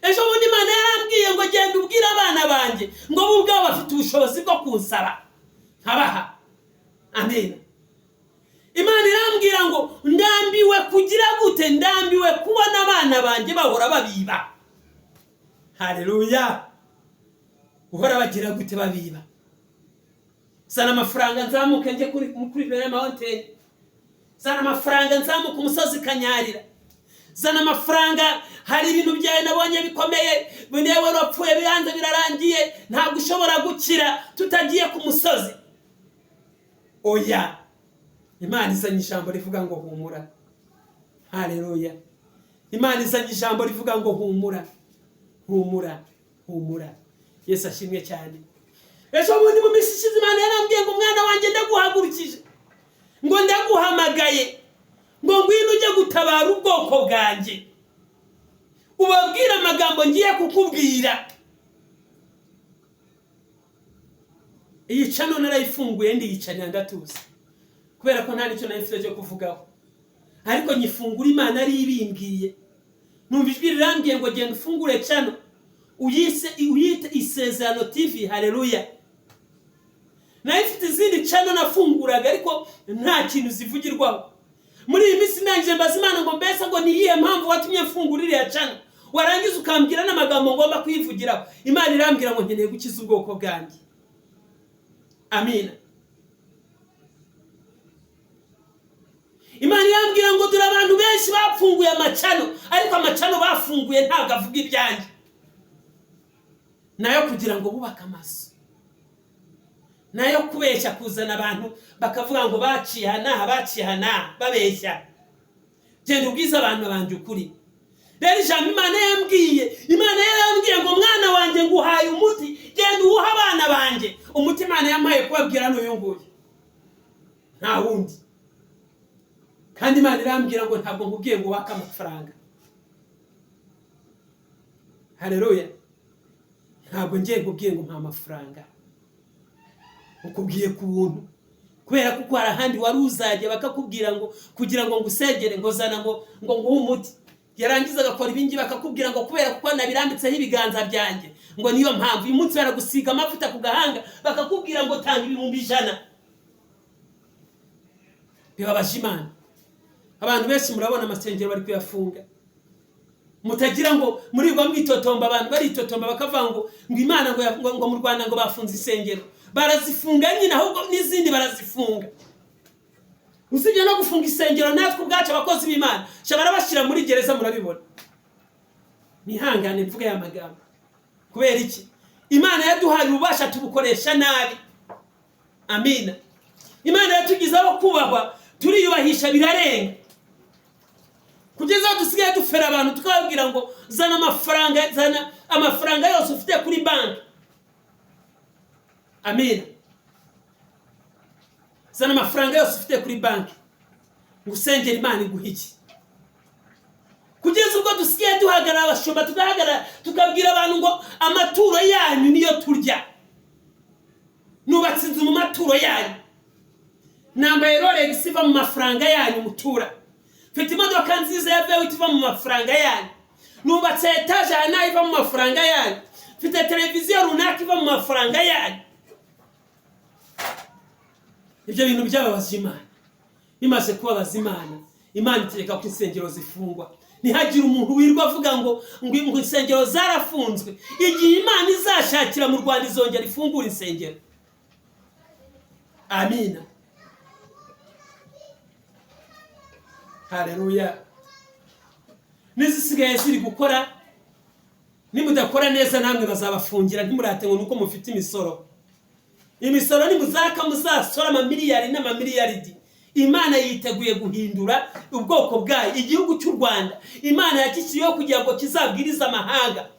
Ejo bundi Imana yarambwiye ngo genda ubwire abana banjye ngo bo ubwabo bafite ubushobozi bwo kunsaba nkabaha. Amina. Imana irambwira ngo ndambiwe kugira gute? Ndambiwe kubona abana banjye bahora babiba. Haleluya. Uhora bagira gute? Babiba. Zana amafaranga nzamuke njye kuri Bere Mountain. Zana amafaranga nzamuke umusozi Kanyarira. Zana amafaranga, hari ibintu byawe nabonye bikomeye, niwe wapfuye biranze birarangiye, ntabwo ushobora gukira tutagiye ku musozi. Oya, Imana izanye ijambo rivuga ngo humura. Haleluya. Imana izanye ijambo rivuga ngo humura, humura, humura. Yesu ashimwe cyane. Ejo bundi mu minsi ishize Imana yarambwiye ngo mwana wanjye ndaguhagurukije, ngo ndaguhamagaye, ngo ngwino ujye gutabara ubwoko bwanjye, ubabwire amagambo ngiye kukubwira. Iyi cano narayifunguye ndiyicarira ndatuza, kubera ko nta nicyo nari mfite cyo kuvugaho, ariko nyifungura Imana ari ibimbwiye. Numva ijwi rirambwiye ngo genda ufungure cano uyite Isezerano TV. Haleluya. Nayo ifite izindi cano nafunguraga ariko nta kintu zivugirwaho. Muri iyi minsi ndangije mbaza Imana ngo mbese ngo ni iyihe mpamvu watumye mfungura iriya channel, warangiza ukambwira n'amagambo ngomba kwivugiraho? Imana irambwira ngo nkeneye gukiza ubwoko bwanjye. Amina. Imana irambwira ngo dore abantu benshi bafunguye amachannel, ariko amachannel bafunguye ntabwo avuga ibyanjye, nayo kugira ngo bubake amazu, nayo kubeshya, kuzana abantu bakavuga ngo baciye aha n'aha, baciye aha n'aha, babeshya. Genda ubwize abantu banjye ukuri. Rero ijambo Imana yambwiye, Imana yarambwiye ngo mwana wanjye nguhaye umuti, genda uwuhe abana banjye. Umuti Imana yampaye kubabwira n'uyu nguyu, nta wundi. Kandi Imana irambwira ngo ntabwo nkubwiye ngo wake amafaranga. Haleluya. Ntabwo ngiye nkubwiye ngo mpa amafaranga, ukubwiye ku buntu, kubera ko hari ahandi wari uzajya bakakubwira ngo kugira ngo ngusegere ngo zana ngo nguhe umuti, yarangiza agakora ibingi bakakubwira ngo kubera kuko nabirambitseho ibiganza byanjye ngo niyo mpamvu. Uyu munsi baragusiga amavuta ku gahanga bakakubwira ngo tanga 100,000. Bibabaje Imana. Abantu benshi murabona amasengero bari kuyafunga, mutagira ngo murirwa mwitotomba. Abantu baritotomba bakavuga ngo Imana ngo mu Rwanda ngo bafunze insengero. Barazifunga nyine, ahubwo n'izindi barazifunga. Usibye no gufunga insengero, natwe ubwacu abakozi b'Imana barabashyira muri gereza, murabibona. Nihangane mvuge aya magambo. Kubera iki? Imana yaduhaye ububasha tubukoresha nabi. Amina. Imana yatugizeho kubahwa, turiyubahisha birarenga, kugeza aho dusigaye dufera abantu tukababwira ngo zana amafaranga, zana amafaranga yose ufite kuri banki. Amina. Zana amafaranga yose ufite kuri banki ngo usengere Imana iguhe iki. Kugeza ubwo dusigaye duhagarara abashumba, tugahagarara tukabwira abantu ngo amaturo yanyu niyo turya, nubatse inzu mu maturo yanyu, nambaye Rolex iva mu mafaranga yanyu mutura, mfite imodoka nziza ya V8 iva mu mafaranga yanyu, nubatse etaje aha nayo iva mu mafaranga yanyu, mfite televiziyo runaka iva mu mafaranga yanyu. Ibyo bintu byababaza Imana. Bimaze kubabaza Imana, Imana itegeka ko insengero zifungwa. Ntihagire umuntu wirwa avuga ngo ngo insengero zarafunzwe. Igihe Imana izashakira mu Rwanda izongera ifungura insengero. Amina. Haleluya. N'izisigaye ziri gukora, nimudakora neza namwe bazabafungira. Ntimurate ngo nuko mufite imisoro. Imisoro nimuzaka muzasora amamiliyari n'amamiliyaridi. Imana yiteguye guhindura ubwoko bwayo, igihugu cy'u Rwanda. Imana yakishyiriyeho kugira ngo kizabwirize amahanga.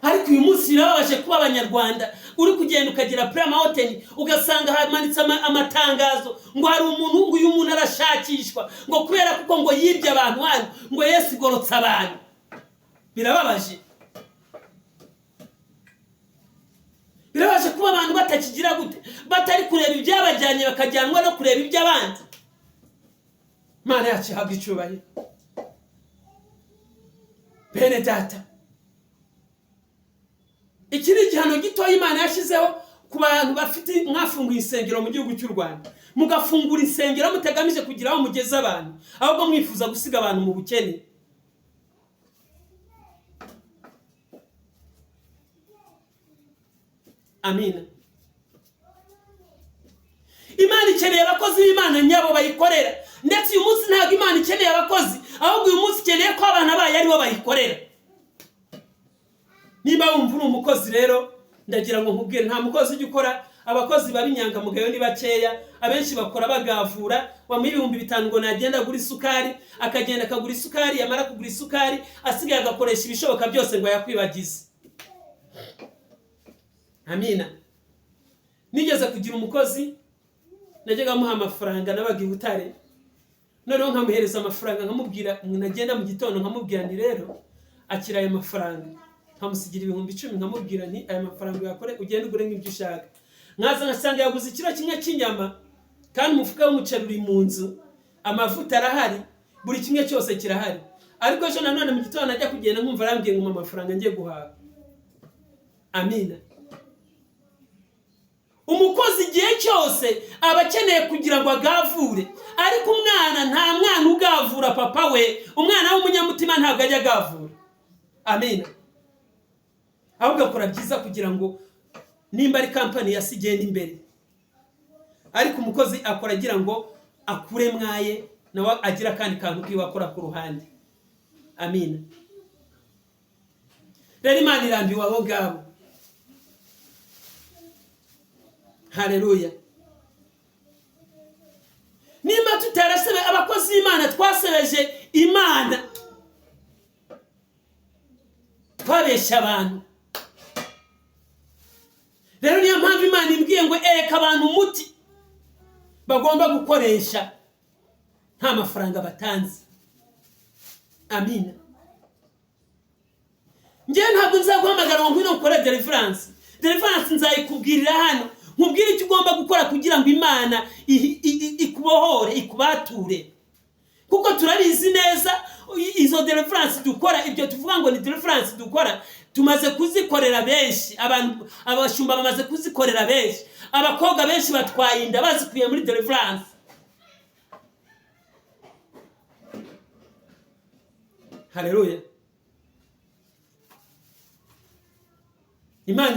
Ariko uyu munsi birababaje kuba abanyarwanda uri kugenda ukagera Prima Hotel ugasanga hamanitse amatangazo ngo hari umuntu, ngo uyu muntu arashakishwa ngo kubera kuko ngo yibye abantu hano, ngo Yesu igorotse abantu. Birababaje. Birababaje kuba abantu batakigira gute, batari kureba ibyabajyanye bakajyanwa no kureba iby'abandi. Imana yacu ihabwa icyubahiro. Bene data, iki ni igihano gitoya Imana yashyizeho ku bantu bafite mwafunguye insengero mu gihugu cy'u Rwanda, mugafungura insengero mutagamije kugira aho mugeza abantu, ahubwo mwifuza gusiga abantu mu bukene. Amina. Imana ikeneye abakozi b'Imana nyabo bayikorera. Ndetse uyu munsi ntabwo Imana ikeneye abakozi, ahubwo uyu munsi ikeneye ko abana bayo aribo bayikorera. Niba wumva uri umukozi rero, ndagira ngo nkubwire, nta mukozi ujya ukora. Abakozi baba inyangamugayo ni bakeya, abenshi bakora bagavura. Wamuha 5000 ngo nagenda agura isukari, akagenda akagura isukari, yamara kugura isukari asigaye agakoresha ibishoboka byose ngo ayakwibagize. Amina. Nigeze kugira umukozi, najyaga amuha amafaranga, nabaga i Butare, noneho nkamuhereza amafaranga nkamubwira, nagenda mu gitondo nkamubwira nti rero akira aya mafaranga, nkamusigira 10,000, nkamubwira nti aya mafaranga uyakore ugende ugure nk'ibyo ushaka. Nkaza ngasanga yaguze ikiro kimwe cy'inyama, kandi umufuka w'umuceri uri mu nzu, amavuta arahari, buri kimwe cyose kirahari. Ariko ejo nanone mu gitondo najya kugenda nkumva arambwiye ngo mpa amafaranga ngiye guhaha. Amina. Umukozi igihe cyose aba akeneye kugira ngo agavure, ariko umwana, nta mwana ugavura papa we. Umwana w'umunyamutima ntabwo ajya agavura. Amina. Ahubwo akora byiza kugira ngo nimba ari kampani ya igenda imbere. Ariko umukozi akora agira ngo akure mwaye, nawe agira akandi kantu kiwe akora ku ruhande. Amina. Rero Imana irambiwe abo ngabo. Hareruya. Nimba tutarasebe abakozi b'Imana, twasebeje Imana, twabeshya abantu. Rero niyo mpamvu Imana imbwiye ngo ereka abantu umuti bagomba gukoresha nta mafaranga batanze. Amina. Njyewe ntabwo nzaguhamagara ngo ngwino ukore deliverance. Deliverance nzayikubwirira hano, nkubwire icyo ugomba gukora kugira ngo Imana ikubohore, ikubature. Kuko turabizi neza izo deliverance dukora, ibyo tuvuga ngo ni deliverance dukora, tumaze kuzikorera benshi. Abantu, abashumba bamaze kuzikorera benshi. Abakobwa benshi batwaye inda bazikuye muri deliverance. Haleluya. Imana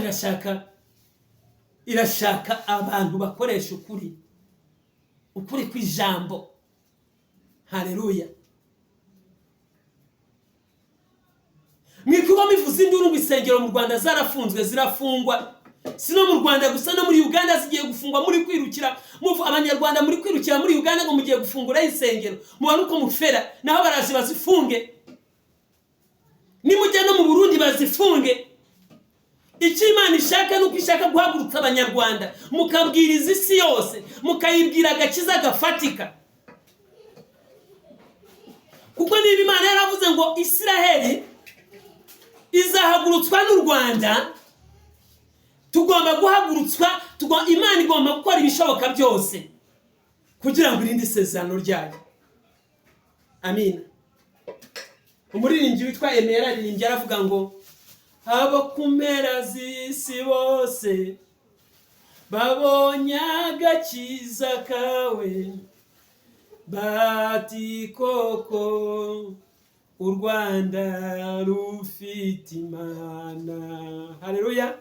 irashaka abantu bakoresha ukuri, ukuri kw'ijambo. Haleluya. Mwikuba mivuze induru ngo insengero mu Rwanda zarafunzwe, zirafungwa. Si no mu Rwanda gusa, no muri Uganda zigiye gufungwa. Muri kwirukira, muvu Abanyarwanda muri kwirukira muri Uganda ngo mugiye gufungura insengero, mubone uko mufera, naho baraje bazifunge. Nimujya no mu Burundi bazifunge. Icyo Imana ishaka ni uko ishaka guhagurutsa Abanyarwanda, mukabwiriza isi yose, mukayibwira agakiza gafatika. Kuko niba Imana yaravuze ngo Isiraheli izahagurutswa n'u Rwanda, tugomba guhagurutswa, Imana igomba gukora ibishoboka byose kugira ngo irinde isezerano ryayo. Amina. Umuririmbyi witwa Aimé yararirimbye aravuga ngo abo ku mpera z'isi bose babonye agakiza kawe, bati koko u Rwanda rufite Imana. Haleluya.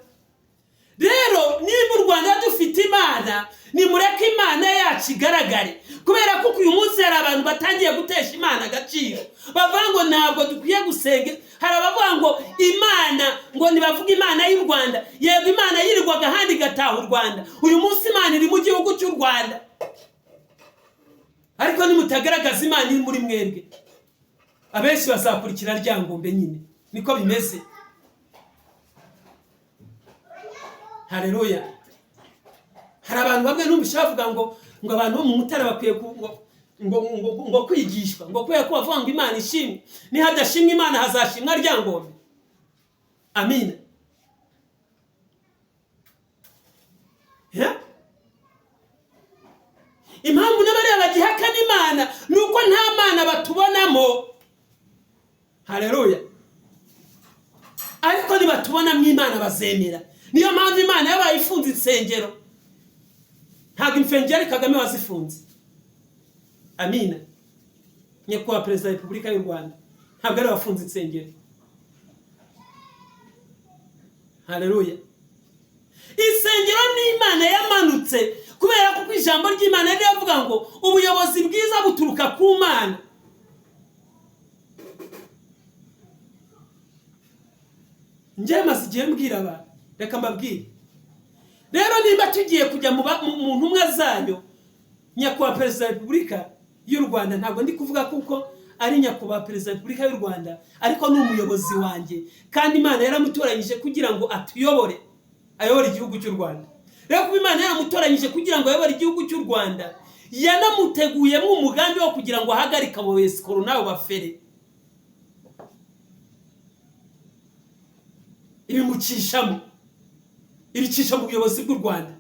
Rero niba u Rwanda dufite Imana, nimureke Imana yacu igaragare. Kubera ko uyu munsi hari abantu batangiye gutesha Imana agaciro, bavuga ngo ntabwo dukwiye gusenga. Hari abavuga ngo Imana, ngo ntibavuge Imana y'u Rwanda. Yego, Imana yirirwaga ahandi igataha u Rwanda. Uyu munsi Imana iri mu gihugu cy'u Rwanda, ariko nimutagaragaza Imana iri muri mwebwe, abenshi bazakurikira Ryangombe nyine. Niko bimeze. Haleluya. Hari abantu bamwe numvise bavuga ngo abantu bo mu Mutara bakwiye ngo kwigishwa, ngo kubera ko bavuga ngo Imana ishimwe. Nihadashimwa Imana hazashimwa Ryangombe. Amina. Impamvu n'abariya bagihakana Imana ni uko nta Mana batubonamo. Haleluya. Ariko nibatubonamo Imana bazemera. Niyo mpamvu Imana yabaye ifunze insengero. Ntabwo insengero ari Kagame wazifunze. Amina. Nyakubahwa Perezida wa Repubulika y'u Rwanda ntabwo ari wafunze insengero. Haleluya. Insengero ni Imana yamanutse, kubera ko ijambo ry'Imana riravuga ngo ubuyobozi bwiza buturuka ku Mana. Njye maze igihe mbwira abantu, reka mbabwire. Rero nimba tugiye kujya mu ntumwa zayo, Nyakubahwa Perezida wa Repubulika y'u Rwanda, ntabwo ndi kuvuga kuko ari Nyakubahwa Perezida wa Repubulika y'u Rwanda, ariko ni umuyobozi wanjye, kandi Imana yaramutoranyije kugira ngo atuyobore, ayobore igihugu cy'u Rwanda. Rero kuba Imana yaramutoranyije kugira ngo ayobore igihugu cy'u Rwanda, yanamuteguyemo umugambi wo kugira ngo ahagarike abo besikoro n'abo bafere. Ibimucishamo, ibicisha mu buyobozi bw'u Rwanda.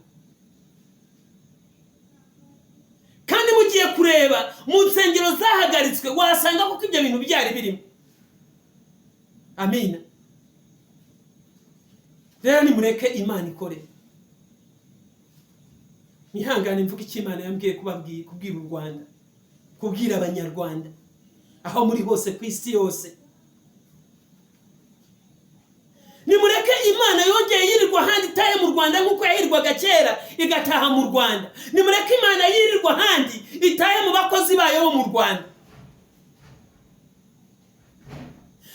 Kandi mugiye kureba mu nsengero zahagaritswe, wasanga kuko ibyo bintu byari birimo. Amina. Rero nimureke Imana ikore. Mwihangane mvuga icyo Imana yambwiye kubwira u Rwanda, kubwira Abanyarwanda aho muri hose ku isi yose. Nimureke Imana yongeye yirirwa ahandi, itahe mu Rwanda nk'uko yahirwaga kera igataha mu Rwanda. Nimureke Imana yirirwa ahandi, itahe mu bakozi bayo bo mu Rwanda.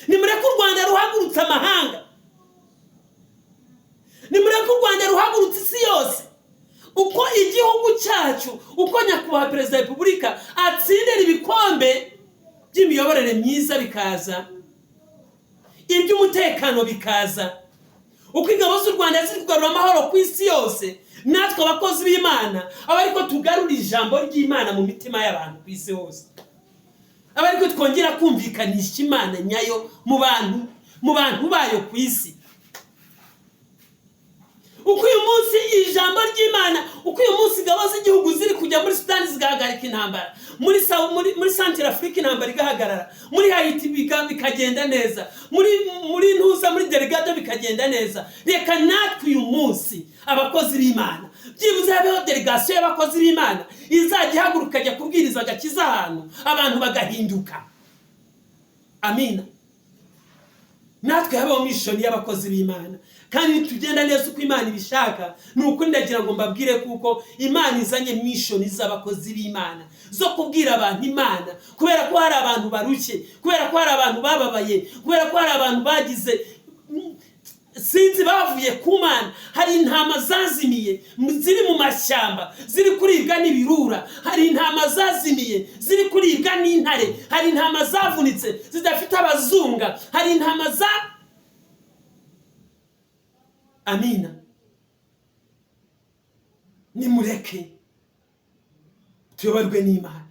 Nimureke u Rwanda ruhagurutse amahanga, nimureke u Rwanda ruhagurutse isi yose. Uko igihugu cyacu, uko Nyakubahwa Perezida wa Repubulika atsindira ibikombe by'imiyoborere myiza bikaza, iby'umutekano bikaza, uko ingabo z'u Rwanda ziri kugarura amahoro ku isi yose, natwe abakozi b'Imana aba ariko tugarura ijambo ry'Imana mu mitima y'abantu ku isi hose, aba ariko twongera kumvikanisha Imana nyayo mu bantu bayo ku isi. Uko uyu munsi ijambo ry'Imana, uko uyu munsi ingabo z'igihugu ziri kujya muri Sudani zigahagarika intambara, muri Santire Afurika intambara igahagarara, muri Hayiti bikagenda neza, muri ntuza, muri Delegado bikagenda neza, reka natwe uyu munsi abakozi b'Imana byibuze habeho délégation y'abakozi b'Imana izajya ihaguruka ikajya kubwiriza agakiza ahantu, abantu bagahinduka. Amina. Natwe habaho mission y'abakozi b'Imana, kandi nitugenda neza uko Imana ibishaka. Ni ukuri ndagira ngo mbabwire kuko Imana izanye mission z'abakozi b'Imana zo kubwira abantu Imana, kubera ko hari abantu barushye, kubera ko hari abantu bababaye, kubera ko hari abantu bagize, sinzi, bavuye ku Mana. Hari intama zazimiye ziri mu mashyamba, ziri kuribwa n'ibirura. Hari intama zazimiye ziri kuribwa n'intare. Hari intama zavunitse zidafite abazunga. Hari intama za, amina. Nimureke tuyoborwe n'Imana.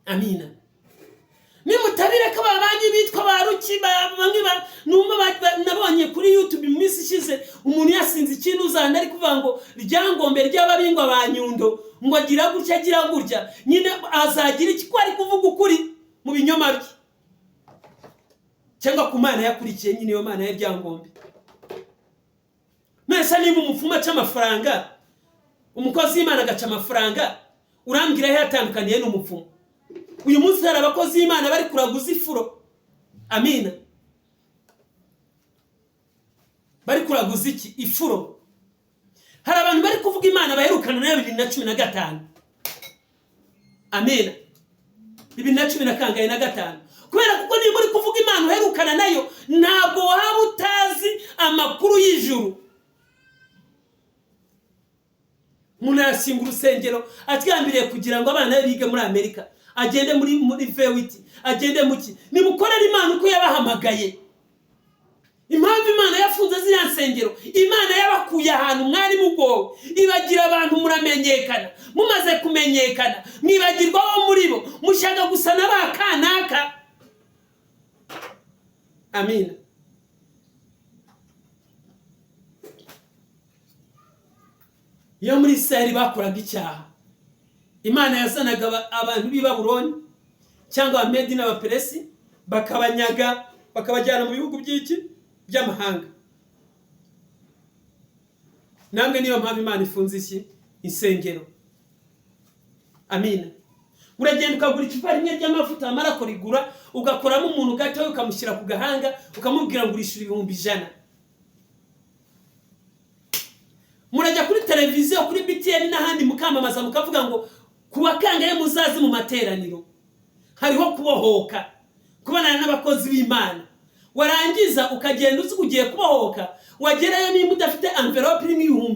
Amina. Nimutabireka babandi bitwa ba ruki, bamwe numva nabonye kuri YouTube mu minsi ishize, umuntu yasinze ikintu uzana ari kuvuga ngo Ryangombe ry'Ababingwa ba Nyundo, ngo agira gutya, agira gutya, nyine azagira iki ko ari kuvuga ukuri mu binyoma bye cyangwa ku Mana yakurikiye nyine, iyo Mana ya Ryangombe? Nese niba umupfumu aca amafaranga, umukozi w'Imana agaca amafaranga, urambwira aho yatandukaniye n'umupfumu? Uyu munsi hari abakozi b'Imana bari kuraguza ifuro. Amina. Bari kuraguza iki? Ifuro. Hari abantu bari kuvuga Imana baherukana nayo 2015. Amina. Bibiri na cumi na kangahe? Na gatanu. Kubera kuko niba uri kuvuga Imana uherukana nayo, ntabwo waba utazi amakuru y'ijuru. Umuntu arashinga urusengero aryambiriye kugira ngo abana be bige muri Amerika, agende muri vewiti, agende muki. Nimukorere Imana uko yabahamagaye. Impamvu Imana yafunze ziriya nsengero, Imana yabakuye ahantu mwari mugowe, ibagira abantu, muramenyekana. Mumaze kumenyekana, mwibagirwa abo muri bo, mushaka gusa na ba kanaka. Amina. Iyo muri Isirayeli bakoraga icyaha, Imana yazanaga abantu b'i Babuloni cyangwa Abamedi n'Abaperesi, bakabanyaga, bakabajyana mu bihugu by'iki? By'amahanga. Namwe niyo mpamvu Imana ifunze iki? Insengero. Amina. Uragenda ukagura icupa rimwe ry'amavuta, wamara kurigura ugakoramo umuntu gato, ukamushyira ku gahanga, ukamubwira ngo urishyura 100,000. Murajya kuri televiziyo, kuri BTN n'ahandi, mukamamaza, mukavuga ngo ku bakangahe muzaze mu materaniro, hariho kubohoka, kubonana n'abakozi b'Imana. Warangiza ukagenda uzi ko ugiye kubohoka, wagerayo nimba udafite enveloppe irimo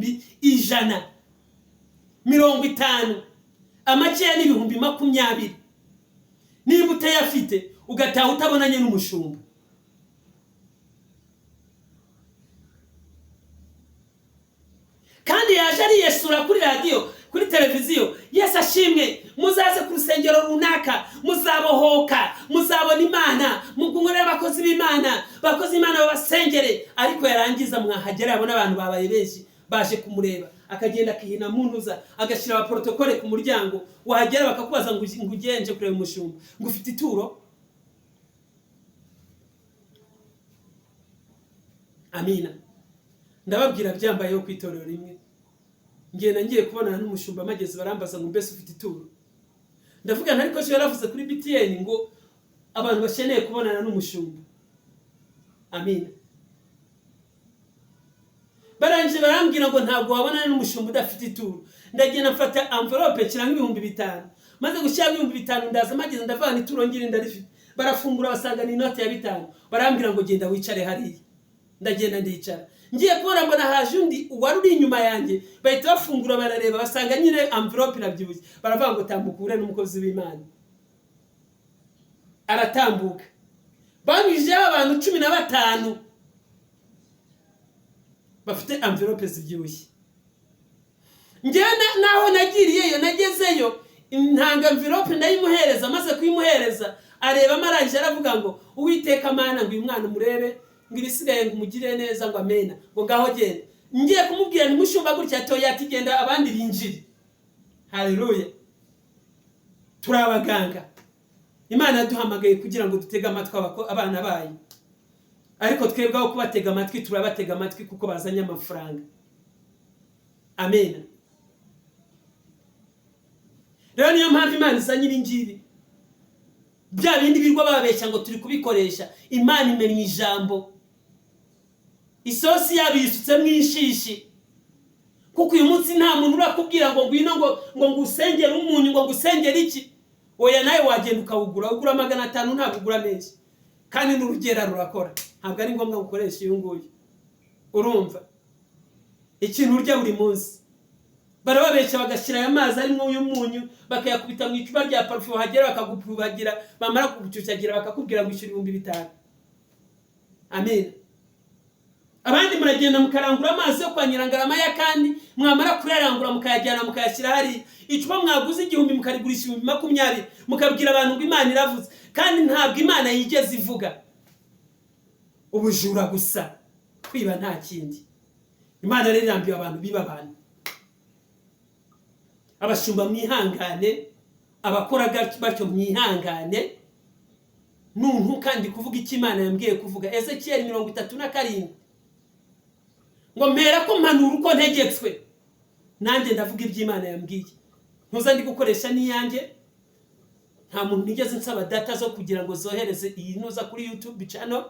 150,000, amakeya n'20,000, nimba utayafite ugataha utabonanye n'umushumba. Kandi yaje ariyesura kuri radiyo, kuri televiziyo: "Yesu ashimwe, muzaze ku rusengero runaka, muzabohoka, muzabona Imana, mukunkorere abakozi b'Imana, abakozi b'Imana babasengere." Ariko yarangiza mwahagera, yabona abantu babaye benshi baje kumureba, akagenda akihina mu ntuza, agashyira abaprotocole ku muryango. Wahagera bakakubaza ngo ugenje kureba umushumba, ngo ufite ituro? Amina. Ndababwira, byambayeho ku itorero rimwe. Ngenda ngiye kubonana n'umushumba, mageze barambaza ngo: "Mbese ufite ituro?" Ndavuga nti: "Ariko ejo yaravuze kuri BTN ngo abantu bakeneye kubonana n'umushumba." Amina. Barangije barambwira ngo: "Ntabwo wabonana n'umushumba udafite ituro." Ndagenda mfata enveloppe, nshyiramo 5000. Maze gushyiramo 5000, ndaza mageze ndavana ituro ngiri ndarifite. Barafungura basanga ni inoti ya 5. Barambwira ngo: "Genda wicare hariya." Ndagenda ndicara. Ngiye kubona mbona haje undi wari uri inyuma yanjye, bahita bafungura barareba, basanga nyine enveloppe irabyibushye. Baravuga ngo: "Tambuka uhure n'umukozi w'Imana." Aratambuka. Banyujijeho abantu 15 bafite enveloppe zibyibushye. Njyewe naho nagiriyeyo, nagezeyo ntanga enveloppe, ndayimuhereza. Maze kuyimuhereza arebamo, arangije aravuga ngo: "Uwiteka Mana, ngo uyu mwana umurebe, ngo ibisigaye ngo umugirire neza," ngo: "Amena," ngo: "Ngaho genda." Ngiye kumubwira ntimushumba gutya atoya, ati: "Genda abandi binjire." Haleluya! Turi abaganga. Imana yaduhamagaye kugira ngo dutege amatwi abana bayo, ariko twebwe aho kubatega amatwi turabatega amatwi kuko bazanye amafaranga. Amena. Rero niyo mpamvu Imana izanye ibi ngibi, bya bindi birirwa babeshya ngo turi kubikoresha. Imana imenya ijambo, isosi yabo yisutsemo inshishi, kuko uyu munsi nta muntu urakubwira ngo ngwino ngo ngusengere umunyu, ngo ngusengere iki. Oya, nawe wagenda ukawugura, ugura 500, ntabwo ugura menshi, kandi n'urugera rurakora, ntabwo ari ngombwa gukoresha uyu nguyu. Urumva ikintu urya buri munsi, barababeshya bagashyira aya mazi arimo uyu munyu, bakayakubita mu icupa rya parufe, wahagera bakagupuhagira, bamara kugucyucyagira bakakubwira ngo ishyura 5000. Amen. Abandi muragenda mukarangura amazi yo kwa Nyirangarama ya, kandi mwamara kuyarangura mukayajyana mukayashyira hariya. Icupa mwaguze 1000 mukarigurisha 20,000, mukabwira abantu ngo Imana iravuze, kandi ntabwo Imana yigeze ivuga. Ubujura gusa, kwiba, nta kindi. Imana rero irambiwe abantu biba abantu. Abashumba mwihangane, abakora batyo mwihangane. Nuntu kandi kuvuga icyo Imana yambwiye kuvuga. Ezekiyeli 37 ngo: "Mpera ko mpanura uko ntegetswe." Nanjye ndavuga ibyo Imana yambwiye. Ntuza ndi gukoresha n'iyanjye, nta muntu nigeze nsaba data zo kugira ngo zohereze iyi ntuza kuri YouTube channel.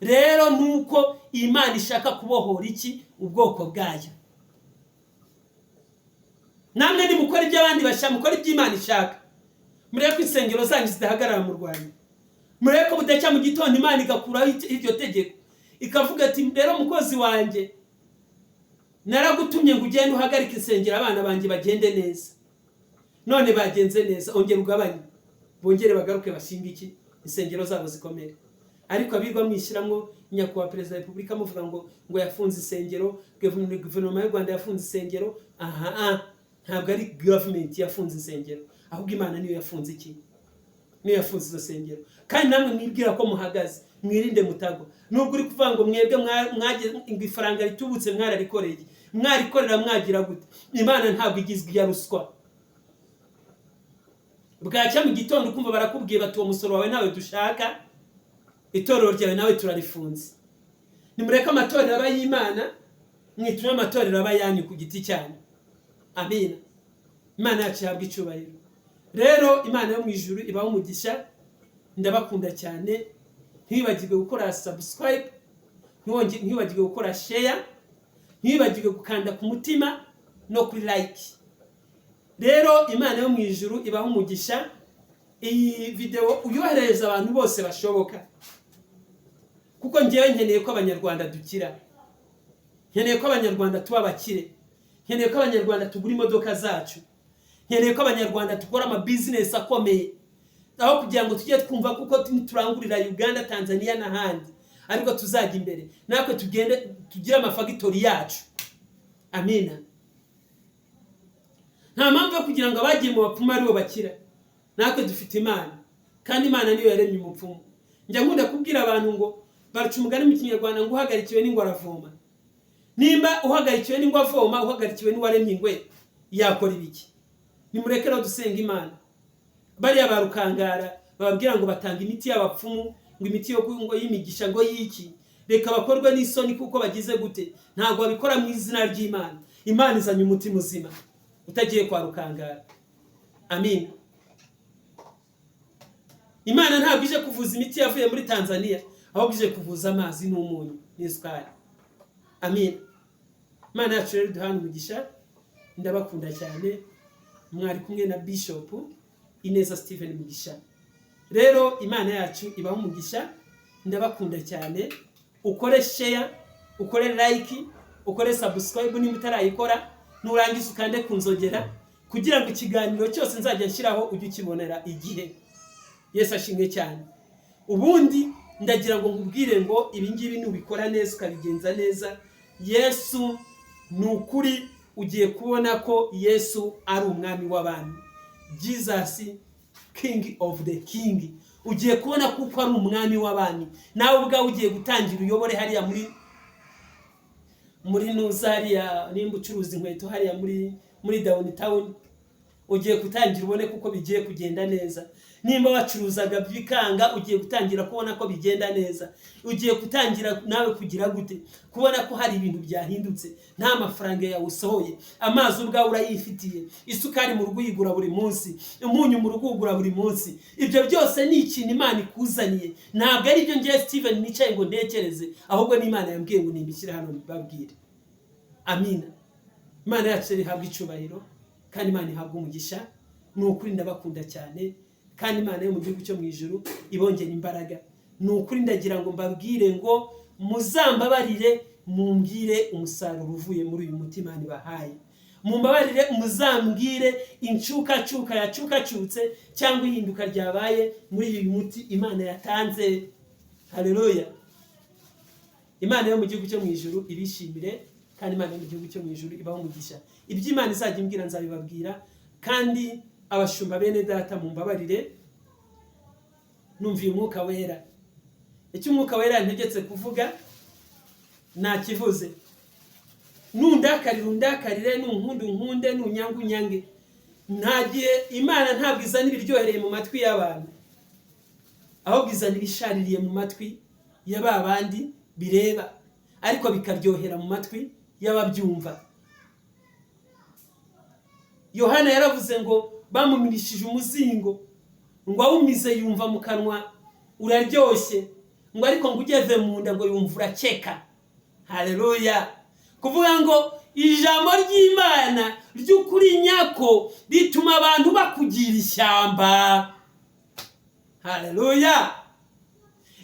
Rero nuko Imana ishaka kubohora iki? Ubwoko bwayo. Namwe nimukora ibyo abandi bashaka, mukora ibyo Imana ishaka. Murebe ko insengero zanyu zidahagarara mu Rwanda. Murebe ko budacya mu gitondo Imana igakuraho iryo tegeko, ikavuga ati: "Rero mukozi wanjye, naragutumye ngo ugende uhagarike insengero, abana banjye bagende neza. None bagenze neza, ongera ugabanye." Bongere bagaruke bashinga iki? Insengero zabo zikomere. Ariko abirwa mwishyiramo nyakubahwa perezida wa repubulika, muvuga ngo yafunze insengero, guverinoma y'u Rwanda yafunze insengero, aha aha ntabwo ari gavumenti yafunze insengero, ahubwo Imana niyo yafunze iki? Niyo yafunze izo nsengero. Kandi namwe mwibwira ko muhagaze, mwirinde mutagwa. Nubwo uri kuvuga ngo mwebwe ngo ifaranga ritubutse mwararikoreye, mwarikorera mwagira gute? Imana ntabwo igizwe iya ruswa. Bwacya mu gitondo ukumva barakubwiye bati: "Uwo musoro wawe ntawe dushaka, itorero ryawe nawe turarifunze." Nimureke amatorero aba y'Imana, mwitume amatorero aba yanyu ku giti cyanyu. Amina. Imana yacu ihabwa icyubahiro. Rero Imana yo mu ijuru ibaho umugisha. Ndabakunda cyane. Ntiwibagirwe gukora subscribe, ntiwibagirwe gukora share, ntiwibagirwe gukanda ku mutima no kuri like. Rero Imana yo mu ijuru ibaho umugisha. Iyi videwo uyoherereza abantu bose bashoboka, kuko ngewe nkeneye ko Abanyarwanda dukira, nkeneye ko Abanyarwanda tuba abakire, nkeneye ko Abanyarwanda tugura imodoka zacu, nkeneye ko Abanyarwanda dukora amabizinesi akomeye, aho kugira ngo tujye twumva kuko turangurira Uganda, Tanzania n'ahandi, ariko tuzajya imbere natwe, tugende tugire amafactory yacu. Amina. Nta mpamvu yo kugira ngo abagiye mu bapfumu aribo bakira. Natwe dufite Imana, kandi Imana niyo yaremye umupfumu. Njya nkunda kubwira abantu ngo baca umugani mu Kinyarwanda ngo: "Uhagarikiwe n'ingwe aravoma." Nimba uhagarikiwe n'ingwe avoma, uhagarikiwe n'uwaremye ingwe yakora ibiki? Nimureke rero dusenga Imana. Bariya ba Rukangara bababwira ngo batanga imiti y'abapfumu, ngo imiti yo ngo y'imigisha, ngo y'iki, reka bakorwe n'isoni, kuko bagize gute? Ntabwo babikora mu izina ry'Imana. Imana izanye umuti muzima utagiye kwa rukangara. Amin. Imana ntabwo ije kuvuza imiti yavuye muri Tanzania, ahubwo ije kuvuza amazi n'umunyu n'isukari. Amin. Imana yacu rero duhana umugisha. Ndabakunda cyane. Mwari kumwe na Bishop Ineza Steven Mugisha. Rero Imana yacu ibaho umugisha. Ndabakunda cyane. Ukore share, ukore like, ukore subscribe niba utarayikora. Nurangiza ukande ku nzogera kugira ngo ikiganiro cyose nzajya nshyiraho ujye ukibonera igihe. Yesu ashimwe cyane. Ubundi ndagira ngo nkubwire ngo ibi ngibi nubikora neza, ukabigenza neza, Yesu ni ukuri ugiye kubona ko Yesu ari umwami w'abami. Jesus, King of the King. Ugiye kubona kuko ari umwami w'abami. Nawe ubwawe ugiye gutangira uyobore hariya muri nuza hariya, nimba ucuruza inkweto hariya muri downtown, ugiye gutangira ubone kuko bigiye kugenda neza. Nimba wacuruzaga bikanga, ugiye gutangira kubona ko bigenda neza. Ugiye gutangira nawe kugira gute? Kubona ko hari ibintu byahindutse. Nta mafaranga yawe usohoye, amazi ubwawe urayifitiye, isukari mu rugo uyigura buri munsi, umunyu mu rugo uwugura buri munsi. Ibyo byose ni ikintu Imana ikuzaniye. Ntabwo ari ibyo ngiye Steven nicaye ngo ntekereze, ahubwo ni Imana yambwiye ngo nimbishyire hano mbabwire. Amina. Imana yacu rero ihabwe icyubahiro kandi Imana ihabwe umugisha. Ni ukuri ndabakunda cyane, kandi Imana yo mu gihugu cyo mu ijuru ibongera imbaraga. Ni ukuri ndagira ngo mbabwire ngo muzambabarire mumbwire umusaruro uvuye muri uyu muti Imana ibahaye. Mumbabarire muzambwire incukacuka yacukacutse cyangwa ihinduka ryabaye muri uyu muti Imana yatanze. Haleluya. Imana yo mu gihugu cyo mu ijuru ibishimire, kandi Imana yo mu gihugu cyo mu ijuru ibaho umugisha. Ibyo Imana izajya imbwira nzabibabwira. Kandi abashumba bene data, mumbabarire, numviye Umwuka Wera. Icyo Umwuka Wera yantegetse kuvuga nakivuze. Nundakarire undakarire, nunkunde unkunde, nunyange unyange. Nta gihe Imana ntabwo izana ibiryohereye mu matwi y'abantu, ahubwo izana ibishaririye mu matwi ya ba bandi bireba, ariko bikaryohera mu matwi y'ababyumva. Yohana yaravuze ngo bamumirishije umuzingo, ngo awumize yumva mu kanwa uraryoshye, ngo ariko ngo ugeze mu nda ngo yumva urakeka. Haleluya. Kuvuga ngo ijambo ry'Imana ry'ukuri nyako rituma abantu bakugira ishyamba. Haleluya.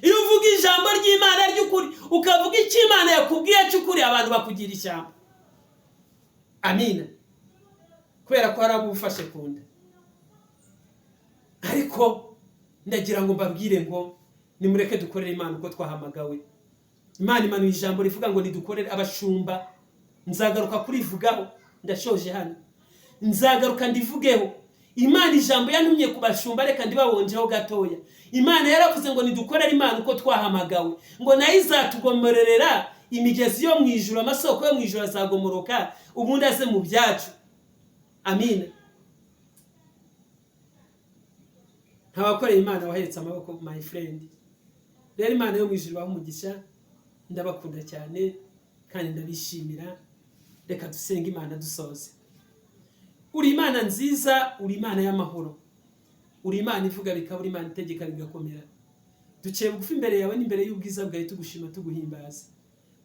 Iyo uvuga ijambo ry'Imana ry'ukuri, ukavuga icyo Imana yakubwiye cy'ukuri, abantu bakugira ishyamba. Amina. Kubera ko hari abo ufashe ku nda. Ariko ndagira ngo mbabwire ngo nimureke dukorere Imana uko twahamagawe. Imana imanuye ijambo rivuga ngo nidukorere. Abashumba, nzagaruka kurivugaho. Ndashoje hano, nzagaruka ndivugeho. Imana ijambo yantumye ku bashumba, reka ndibabonjeho gatoya. Imana yaravuze ngo nidukorere Imana uko twahamagawe, ngo nayo izatugomorerera imigezi yo mu ijuru, amasoko yo mu ijuru azagomoroka ubundi aze mu byacu. Amina. Ntawakoreye Imana wahetse amaboko, my friend. Rero Imana yo mu ijuru ibahe umugisha. Ndabakunda cyane kandi ndabishimira. Reka dusenge Imana dusoze. Uri Imana nziza, uri Imana y'amahoro, uri Imana ivuga bikaba, uri Imana itegeka bigakomera. Duciye bugufi imbere yawe n'imbere y'ubwiza bwawe, tugushima, tuguhimbaza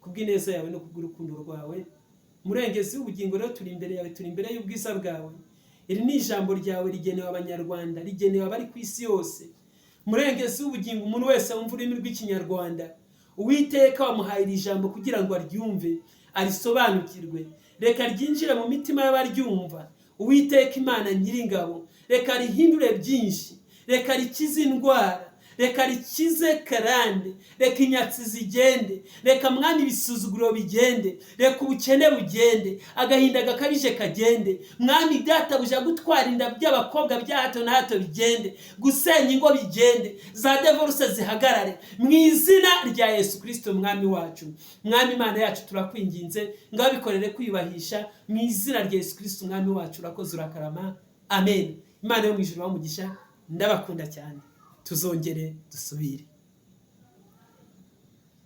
kubw'ineza yawe no kubw'urukundo rwawe. Murengezi w'ubugingo, rero turi imbere yawe, turi imbere y'ubwiza bwawe. Iri ni ijambo ryawe, rigenewe Abanyarwanda, rigenewe abari ku isi yose. Murengezi w'ubugingo, umuntu wese wumva ururimi rw'Ikinyarwanda, Uwiteka wamuhaye iri jambo kugira ngo aryumve, arisobanukirwe. Reka ryinjire mu mitima y'abaryumva. Uwiteka Imana Nyiringabo, reka rihindure byinshi, reka rikize indwara, reka rikize karande, reka inyatsi zigende, reka Mwami ibisuzuguro bigende, reka ubukene bugende, agahinda gakabije kagende. Mwami Databuja, gutwara inda by'abakobwa bya hato na hato bigende, gusenya ingo bigende, za divorce zihagarare mu izina rya Yesu Kirisito Mwami wacu. Mwami Imana yacu, turakwinginze ngo abikorere kwiyubahisha mu izina rya Yesu Kirisito Umwami wacu. Urakoze, urakarama. Amen. Imana yo mu ijuru ibahe umugisha. Ndabakunda cyane. Tuzongere dusubire.